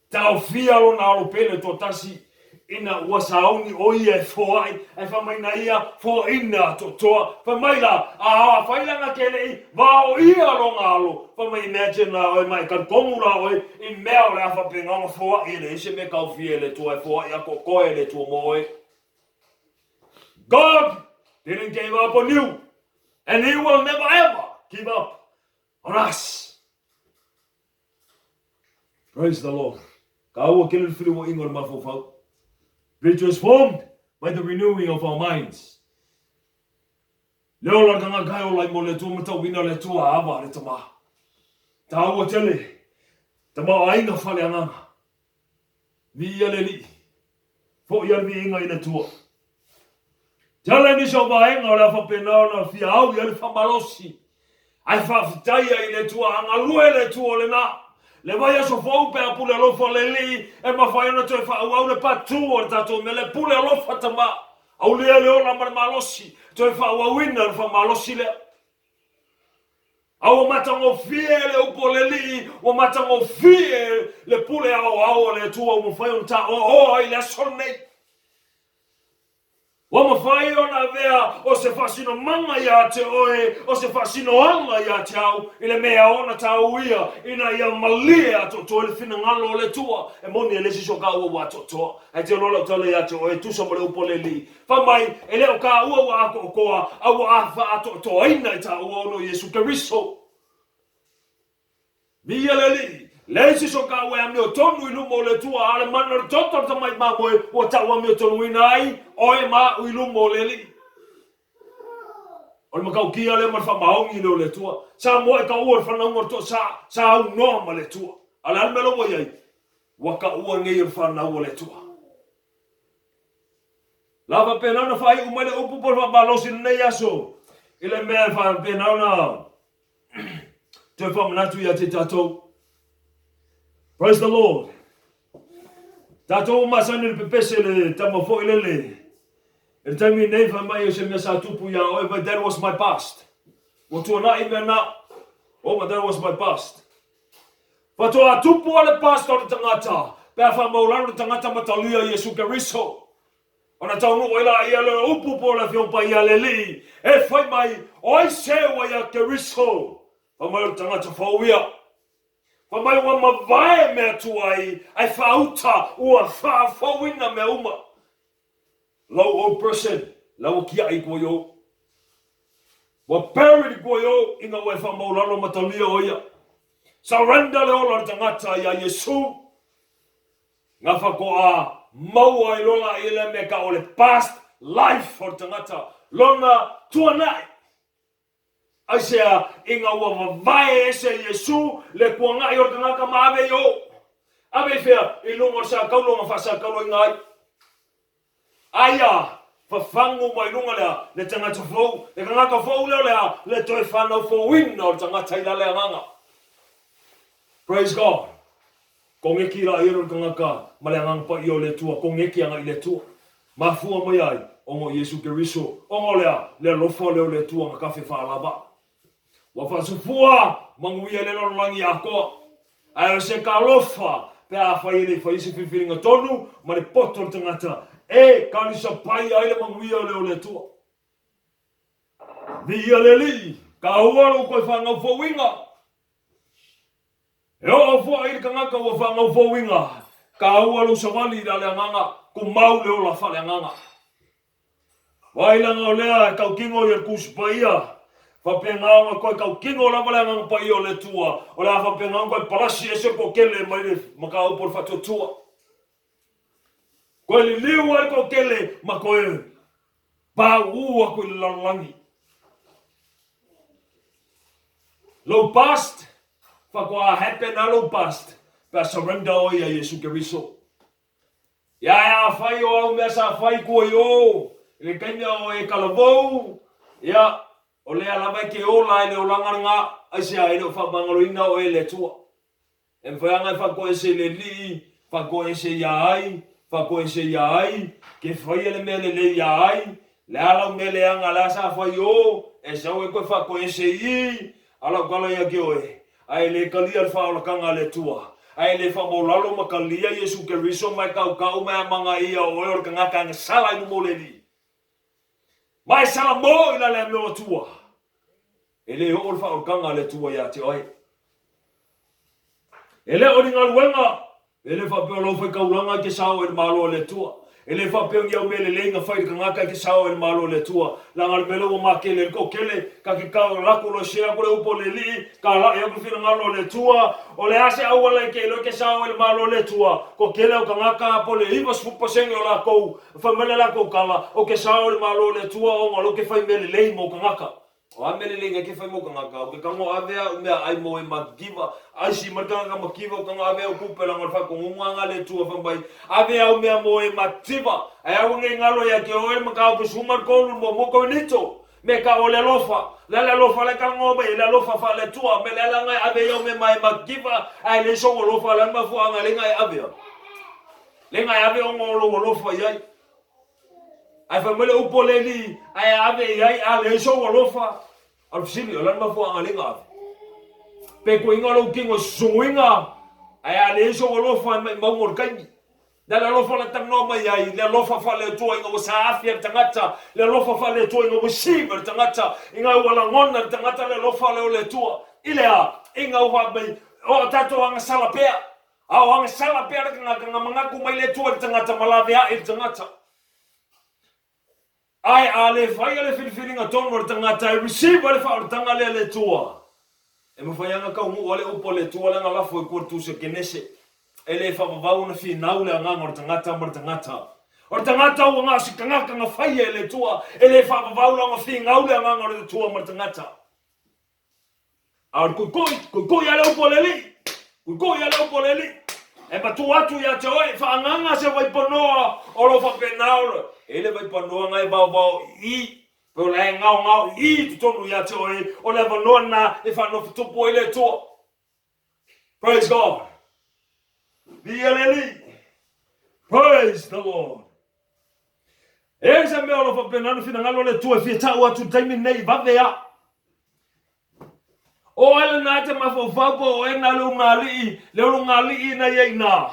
taofia lona alo pele toatasi ina ua sauni o ia e foai, ae fai mai na ia foaina atoatoa. Fai mai la, a afai la na te le i vaoia lona alo, fai mai imagine la oe ma e talitonu la oe i mea o le a faapena ona foai e leai se mea e taofia e le Atua e foai atoatoa e le Atua mo oe. God didn't give up on you and he will never ever give up on us. Praise the Lord. Kāua kele le whiriwaiga o le mafaufau. Be transformed by the renewing of our minds. Le ola le tagata e ola ai mo le Atua ma tauina le Atua ava le tamā. Tāua tele, tamaoaiga fale agaga. Viia le Alii. Foʻi a le viiga i le Atua. Te ala i nisi o vaega o le a faapena ona fia au i ai le faamalosi, ae faafetai ai i le Atua a galue le Atua o lena. Le vaiaso fou pe a pule alofa le Alii e mafai ona toe faaauau le patu o le tatou mea le pule alofa tama. Aulia le ola ma le malosi, toe faaauauina le faamalosi lea. A ua matagofie le upu o le Alii, ua matagofie le pule aoao a le Atua ua mafai ona taoaoa i le aso lenei. Ua mafai ona avea o se faasinomaga ia te oe, o se faasinoaga ia te au, i le mea ona tāuia ina ia malie atoatoa i le finagalo o le Atua. E moni e leai se isi o kāua ua atoatoa, ae te iloa lau tala ia te oe e tusa ma le upu a le Alii, Fai mai, e le o kāua ua atoatoa, a ua faaatoatoaina i tāua ona o Iesu Keriso. Viia le Alii, leai se isi o kāua e amiotonu i luma o le Atua, a o le mana o le toto o le tamai mamoe ua tau amiotonuina ai oe ma a'u i luma o le Alii. O le matautia lea ma le faamaoni lea o le Atua. Sa moe taua le fanauga o le toasa, sa aunoa ma le Atua. A o le a le mea la ua i ai? Ua taua nei o le fanau a le Atua. La faapena ona faaiu mai le upu po o le faamalosi i lenei aso i le mea e faapena ona toe faamanatu ia te tatou. Praise the Lord. Tatou ua masani le pepese le tama foi lele. I le taimi nei fai mai o se mea sa tupu ia oe, but that was my past. Ua tuanai mea na. Oh, but that was my past. Faatoa tupu a le past o le tagata pe a faamaulalo le tagata matalia Iesu Keriso. Ona taunuu ai laia le upu po o le Afioga Paia a le Alii, e fai mai, O ai se ua iā Keriso? Fai mai o le tagata fou ia. Fai mai ua mavae mea tuai, ae faauta ua faafouina mea uma. Lou old person, la ua kiaʻi i tua i ou. Ua buried i tua i ou ina ua e faamaulalo matalia o ia. Surrender le ola o le tagata iā Iesu. Nga faatoa maua ai loa laia lea mea tau o le past life o le tagata, lona tuanai. Aisea? Ina ua vavae ese e Iesu le tuanai o le tagata ma ave i o. Ave i fea? I luga o le satauro na faasatauroina ai. Aia, fafagu mai luga lea le tagata fou. Le tagata fou lea o le a? Le toe fanau fouina o le tagata i la le agaga. Praise God. Koneki la ia le tagata ma le Agaga Paia o le Atua, koneki agai i le Atua. Mafua mai ai, ona o Iesu Keriso, ona o le a? Le alofa lea o le Atua na kafe faalava. Ua faasufua manuia le lalolagi atoa. Ae o se talofa pe afai e le i faia se filifiliga tonu ma le poto o le tagata e kalisapaia ai le manuia lea o le Atua. Viia le Alii, taua lou toe faagaufouina. E oo foi i le tagata ua faagaufouina, taua lou savali i la le agaga, tumau le ola faaleagaga. Vaai leaga o lea e tautino ia le Tusi Paia. Faapena ona toe tautino lava le Agaga Paia o le Atua, o le a faapena ona toe palasi ese le toatele mai le mataupu o le faatuatua. Toe liliu ai le toatele ma toe pauu atu i le lalolagi. Lou past, faatoa happen lava lou past pe a surrender oe ia Iesu Keriso. Ia ae afai o au mea sa fai tua i o i le taimi a o e talavou, ia, o lea lava e te ola ai le olaga lena, aisea e le o faamagaloina oe e le Atua. E mafai lava ona e faatoese i le Alii, faatoese ia ai, faatoese ia ai, ke faia le mea lelei ia ai, le a lau mea leaga la sa fai i o, e sau e toe faatoese i i, a lau tala ia te oe, ae e le talia le faaolataga a le Atua, ae e le faamaualalo ma talia Iesu Keriso ma e tautau ma e amanaia o oe o le tagata agasala i luma o le Alii. Ma e salamo i la le amio Atua. E le oo le faaolataga a le Atua ia te oe. E le o ni galuega, e le faapea o lau faitaulaga e te sao ai i le Malo o le Atua. E le faapea o ni au mea lelei na fai i le tagata e te sao ai i le Malo o le Atua. Leaga o le mea lea ua matele ai le toatele, ta te lako loa share atu le upu a le Alii, talai atu le finagalo o le Atua. O le a se auala e te iloa e te sao ai i le Malo o le Atua? Toatele au tagata, po o le 90% o latou, fai mai le latou tala, ou te sao i le Malo o le Atua ona o lea ou te fai mea lelei mo tagata. O a mea lelei nei ke fai mo tagata, ou te tago ave a'u meaai mo e makiva, aisi mai le tagata makiva ou tago ave au tupe leaga o le faatonuga nga le Atua fai mai, ave au mea mo e makiva, ae aua nei galo ia te oe le mataupu 13 le muamua Korinito, me ka o le alofa, le a le alofa la e talanoa mai ai, le alofa faale-Atua, me le a le aga e ave ai au mea ma e makiva, ae leai sou alofa, o le a le mafuaaga le ga e ave ai? Le ga e ave ona o lou alofa i ai. Ae fai mai le upu a le Alii, ae ave i ai, a leai sou alofa. A o le fesili, o le a le mafuaaga lea na ave? Pe tuuaiga lou tino i susunuina, ae a leai sou alofa e maimauga o le taimi. Le a le alofa la talanoa mai ai, le alofa faale-Atua ina ua saafi e le tagata, le alofa faale-Atua ina ua receive e le tagata, ina ua lagona e le tagata le alofa lea o le Atua. I le a? Ina ua fai mai, o tatou agasala pea. A o agasala pea le tagata, na manatu mai le Atua i le tagata ma laveai le tagata. Ae a le faia le filifiliga tonu a le tagata e receive ai le faaolataga lea a le Atua, e mafai lava ona taunuu lava le upu a le Atua lea na lafo i tua i le tusi a Kenese, e le faavavau ona finau le agaga o le tagata ma le tagata. O le tagata ua na o se tagata na faia e le Atua, e le faavavau la ona finau le agaga o le Atua ma le tagata. A o le koikoi, koikoi lava le upu a le Alii. Koikoi lava le upu a le Alii. E matua atu ia te oe, faaagaga se vaipanoa o lo o faapena ona. E i ai le vaipanoa na e vaovao i i, pe o la e gaogao i i i totonu ia te oe, o le avanoa lena e faanofotupu ai le Atua. Praise God. Viia le Alii. Praise the Lord. E i ai se mea o lo o faapena ona finagalo le Atua e fia tau atu i le taimi lenei, vave a. O oe lena e te mafaufau po o oe na le ulugalii, le ulugalii na i ai ina.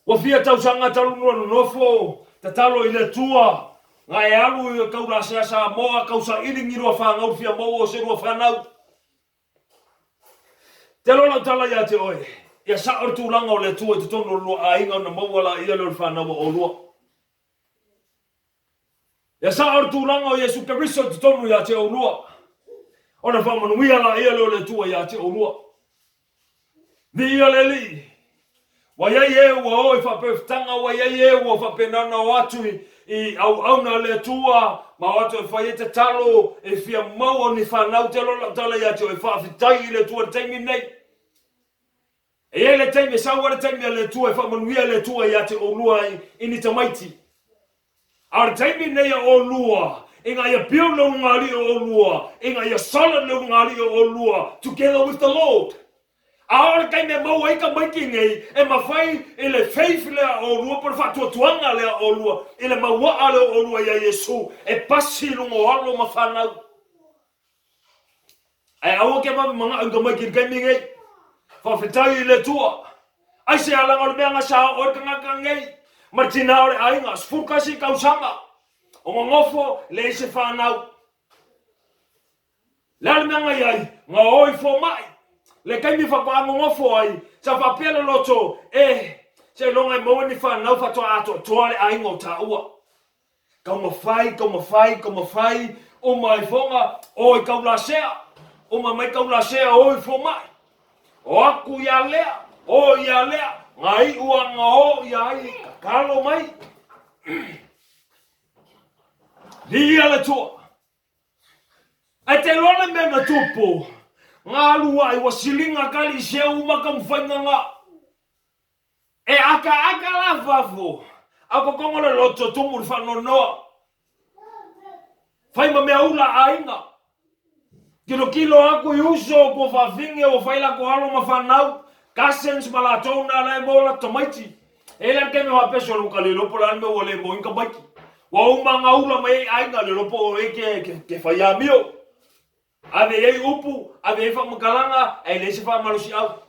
Ua fia tausaga talu nua nonofo, tatalo i le Atua, na e alu i taulasea Samoa, tausaili ni lua fanau fia maua o se lua fanau. Te loa lau tala ia te oe, ia sao le tulaga o le Atua i totonu o le lua aiga ona maua laia lea o le fanau a olua. Ia sao le tulaga o Iesu Keriso i totonu ia te oulua, ona faamanuia laia lea o le Atua ia te oulua. Viia le Alii! Ua i ai e ua o i faapeufetaga, ua i ai e ua faapena ona o atu i, i auauna a le Atua, ma o atu e fai ai tatalo, e fia maua ni fanau. Te loa lau tala ia te oe, faafetai i le Atua i le taimi lenei. E i ai le taimi e sau ai le taimi a le Atua e faamanuia le Atua ia te oulua i ni tamaiti. A o le taimi lenei a oulua, ina ia build le ulugalii o oulua, ina ia solid le ulugalii o oulua together with the Lord. A oo le taimi e maua ai tamaiti nei, e mafai i le faith lea a oulua po o le faatuatuaga lea a oulua, i le mauaa lea o oulua ia Iesu, e pasi i luga o alo ma fanau. Ae aua ke vave manao i tamaiti i le taimi nei. Faafetai i le Atua. Aisea leaga o le mea na sa oo ai le tagata nei ma le tina o le aiga, 11 tausaga o nonofo, leai se fanau. Le a le mea na i ai? Na o i fomai. Le taimi faatoa nonofo ai, sa faapea le loto, eh, seiloga e maua ni fanau faatoa atoatoa le aiga o taua. Taumafai, taumafai, taumafai. Uma i Foga, o i Kaulasea, uma mai Kaulasea, o i Fomai. O aku ia lea, o ia lea, nga iu a nga o ia ai, tatalo mai. Viia le Atua. Ae te iloa le mea na tupu, nga alu ai ua siliga kali se uma ka mafaiga nga. E akaaka la fafo, a kokongo le loto tumu le faanoanoa. Fai ma mea ula aiga. Tilotilo aku i uso o tuafafine ua fai latou alo ma fanau, cousins ma latou na la e maua latou tamaiti. E i ai la le taimi faapea sole ua ta le iloa po o le a le mea ua le maua ai ni tamaiti. Ua uma na ula mai ai aiga le iloa po o ai ke fai amio. Ave i ai upu, ave i ai faamatalaga, ae leai se faamalosiau.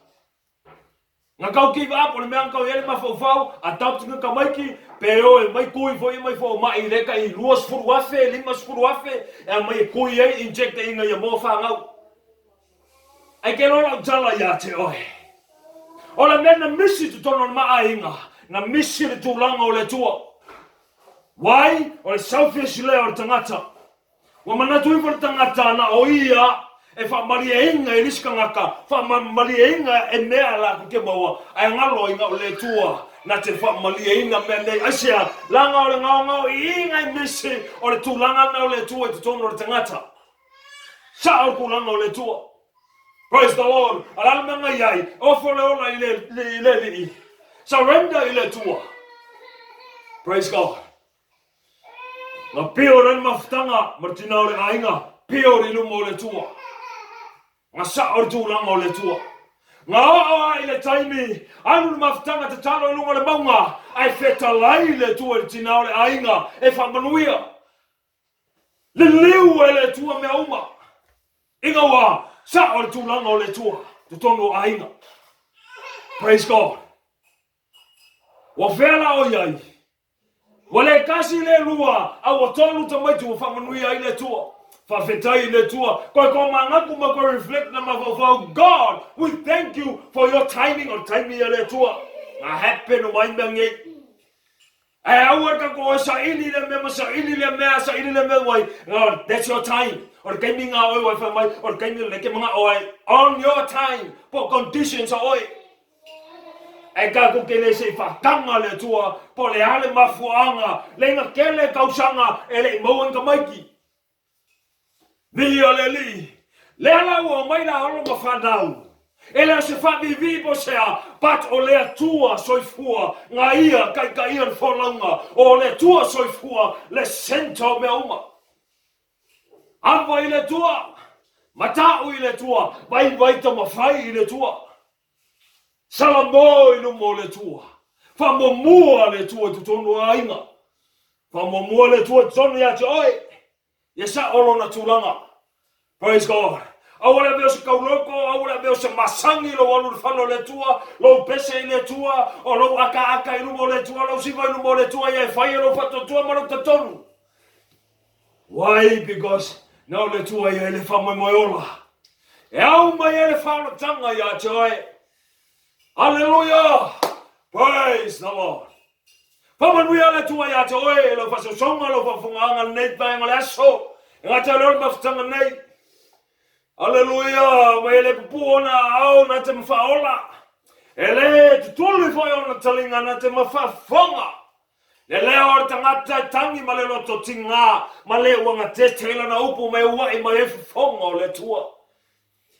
Na tau give up, o le mea na tau i ai le mafaufau, adopt ni tamaiti, pe o e mai tui foi mai fomai i le tai 20,000, 50,000 e aumai e tui ai, inject ina ia maua fanau. Ae ke loa lau tala ia te oe. O le mea na misi i totonu o le ma aiga, na misi le tulaga o le Atua. Why? O le selfish lea o le tagata. Ua manatu ifo le tagata na o ia e faamalieina i le isi tagata, faamalieina e mea latou te maua, ae galo ai na o le Atua na te faamalieina mea nei. Aisea? Leaga o le gaogaoiiga i misi o le tulaga na o le Atua i totonu o le tagata. Sao le tulaga o le Atua. Praise the Lord. A le a le mea na i ai? Ofo le ola i le, i le Alii. Surrender i le Atua. Praise God. Na pio le mafutaga ma le tina o le aiga, pio i luma o le Atua. Na sao le tulaga o le Atua. Na oo lava i le taimi, alu le mafutaga tatalo i luga o le mauga, ae fetalai le Atua i le tina o le aiga e faamanuia. Liliu e le Atua mea uma. Ina ua sao le tulaga o le Atua totonu o aiga. Praise God. Ua fea la o i ai? Ua le tasi le lua, a ua tolu tamaiti ua faamanuia ai le Atua. Faafetai i le Atua. Koe tomanatu ma koe reflect na mafaufau, God, we thank you for your timing, o le taimi ia le Atua. Na happen uma ai mea nei. Ae aua le tatou o e saili lea mea ma saili lea mea, saili lea mea wai, God, that's your time. O le taimi nga oe wai whai mai, o le taimi le ke manga oe, on your time, po conditions a oe. Ae tatou te le se i faataga le Atua po o le a le mafuaaga leina tele tausaga e le i maua ni tamaiti. Viia le Alii! Lea la ua omai la alo ma fanau. E le o se faaviivii po o se a, but o le Atua soifua na ia taitaia le folauga, o le Atua soifua le centre o mea uma. Ava i le Atua, matau i le Atua, vaivai taumafai i le Atua. Salamo i luma o le Atua. Faamuamua le Atua i totonu o aiga. Faamuamua le Atua i totonu ia te oe. Ia sao lona tulaga. Praise God. Aua le avea o se tauloko, aua le avea o se masani lou alu i le fale o le Atua, lou pese i le Atua, o lou akaaka i luma o le Atua, lou siva i luma o le Atua, ia e fai e lou faatuatua ma lou talitonu. Why? Because na o le Atua ia e le faamoemoe ola. E au mai ai le faaolataga ia te oe. Aleluia! Praise the Lord. Faamanuia le Atua ia te oe i lau faasausauga, lau faafofogaaga lenei vaega o le aso. E gata ai loa le mafutaga nei. Aleluia! Mai e le pupuu ona aao na te ma faaola. E le tutuli foi ona taliga na te ma faafofoga. Le leo o le tagata e tangi ma le loto tigā, ma le ua gatete lana upu ma e uaʻi mai ai fofoga o le Atua.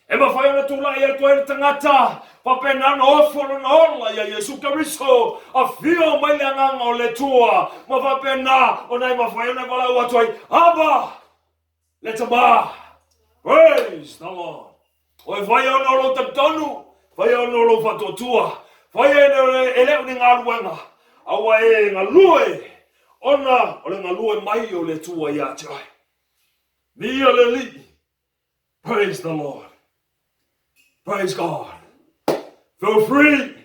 E mafai ona tulai atu ai le tagata, faapena ona ofo lona ola iā Iesu Keriso, afio mai le Agaga o le Atua, ma faapena ona e mafai ona e valaau atu ai, Abba! Le Tama! Praise the Lord! Oi faia ona o lou talitonu, faia ona o lou faatuatua, faia e le o ni galuega, a ua e galue ona o le galue mai o le Atua ia te oe. Viia le Alii. Praise the Lord. Praise God. Feel free.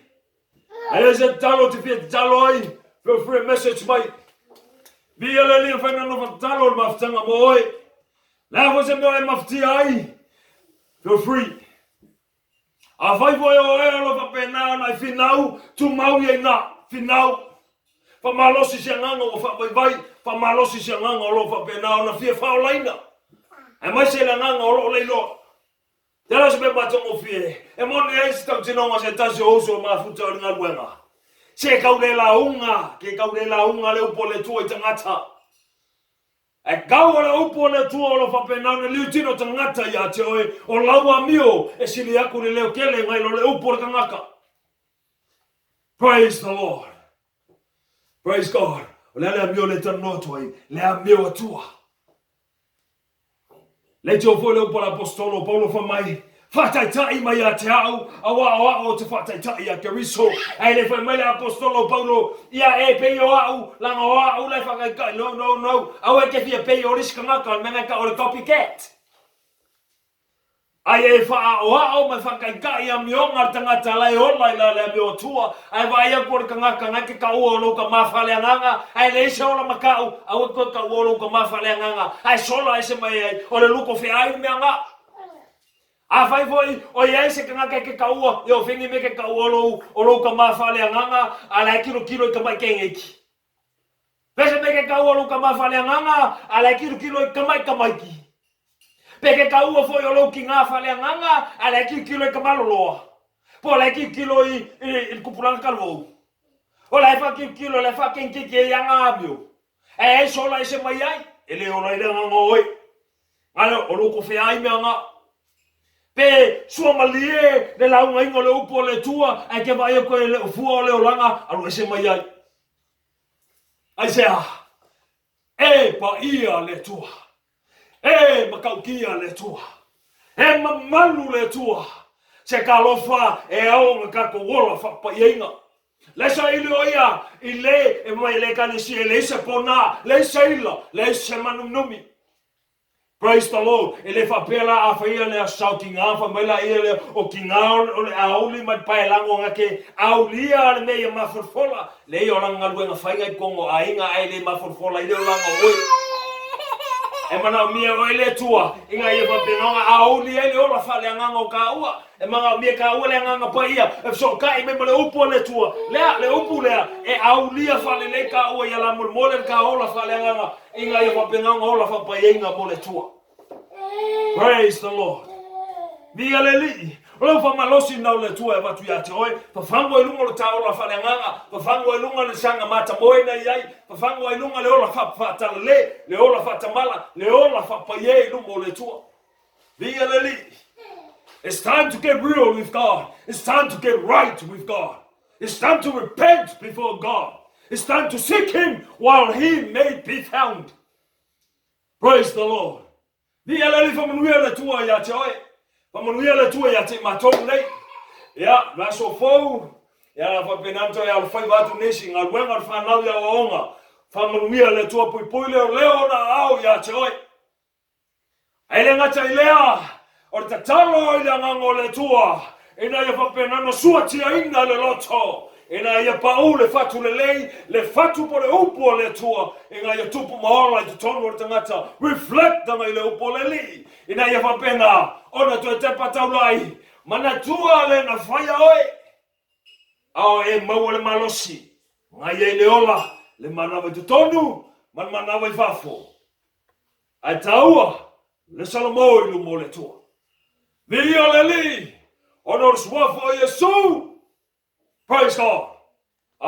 A i ai se tatalo e te fia tatalo ai, feel free e message mai. Viia le Alii e whai nano whatatalo o le mafutaga mo oe. Le a foi se mea e mafutia ai, feel free. A fai foi o oe o lo faapena ona e finau, tumau ia ina, finau. Faamalosi se agaga ua faavaivai, faamalosi se agaga o lo faapena ona fia faaolaina. Aemaise le agaga o loo leiloa. Tele o se mea matagofie e moni ai se tautinoga se tasi o uso mafuta o le galuega. Se kau le lauga, ke kau le lauga le upu a le Atua i tagata. Ae kau o le upu a le Atua o lo faapena ona liutino tagata ia te oe, o lau amio e sili aku le leo kele ngai lo le upu o le tagata. Praise the Lord. Praise God. O le a le amio le talanoa atu ai, le amio Atua. Leitio foi le upu a le Aposetolo o Paulo fai mai, Faataitai mai ia te au, auā o au ou te faataitai ia Keriso. Ae le fai mai le Aposetolo o Paulo, Ia e pei o au, leaga o au la e faataitai. No, no, no. Aua e te fia pei o le isi tagata, o le mea lena e tau o le copycat. Aia e faaʻaoaʻo ma e faataitai i amioga a le tagata la e ola i la le amio Atua, ae vaai aku o le tagata na e ke kaua o lou tama faaleagaga, ae leai se ola makaʻu, aua e toe kaua o lou tama faaleagaga, ae sola ese mai ai, o le luko feai le mea na. Afai foi o iai se tagata e ke kaua, ia o feni me ke kaua o lou, o lou tama faaleagaga, a la e kilokilo i tamaʻi keneiki. Pese me ke kaua o lou tama faaleagaga, a la e kilokilo i tamaʻi tamaiti. Pe ke kaua foi o lou kinā faaleagaga, a la e kilokilo i ka maloloa. Po o la e kilokilo i, i, i le tupulaga talavou. O la e faakilokilo, la e faakenikeki ai aga amio. Ae ai sola ese mai ai, e le ola i le agaga o oe. Ngale, o lou kofea ai mea nga. Pe sua malie le laugaiga o le upu o le Atua, ae ke vaai aku ai e le o fua o le olaga, alu ese mai ai. Aisea? E paia le Atua. E matautia le Atua. E mamalu le Atua. Se talofa e ao ona tatou ola faapaiaina. Le saili o ia i le e mai le ekalesia e leai se pona, leai se ila, leai se manumnumi. Praise the Lord. E le faapea la a faia le aso sao kingā, fai mai la ia lea, o kingā o le auli ma le paelago nga ke aulia le mea ia mafolafola. Leai o lana galuega faiga i totonu o aiga ae le mafolafola ai le olaga o oe. E manaomia e oe le Atua ina ia faapena ona auli ai le ola faaleagaga o kāua. E manaomia e kāua le Agaga Paia e fesootai mai ma le upu a le Atua. Lea, le upu lea, e aulia faalelei kāua ia lamolemole le kā ola faaleagaga ina ia faapena ona ola faapaiaina mo le Atua. Praise the Lord. Viia le Alii. O lau faamalosi lena o le Atua e avatu ia te oe, fafagu ai luga o le tā ola faaleagaga, fafagu ai luga le saga matamoe na i ai, fafagu ai luga le ola faatalale, le ola faatamala, le ola faapaie i luma o le Atua. Viia le Alii. It's time to get real with God. It's time to get right with God. It's time to repent before God. It's time to seek Him while He may be found. Praise the Lord. Viia le Alii, faamanuia le Atua ia te oe. Faamanuia le Atua ia te i matou nei. Ia, le aso fou, ia faapena ona toe alofaiva atu nisi i galuega o le whanau i aoaoga. Faamanuia le Atua puipui leo leo ona aao ia te oe. Ae le gata i lea, o le tatalo i le Agaga o le Atua, ina ia faapena ona suatiaina le loto, ina ia paʻū le fatu lelei, le fatu po o le upu a le Atua, ina ia tupu ma ola i totonu o le tagata, reflect ana i le upu a le Alii, ina ia faapena ona toe tepa taulai, manatua le na faia oe, a o e maua le malosi, ngai ai le ola, le manawa i totonu ma le manawa i fafo. Ae taua le Salomao i luma o le Atua. Viia le Alii, ona o le suafa o Iesu. Praise God.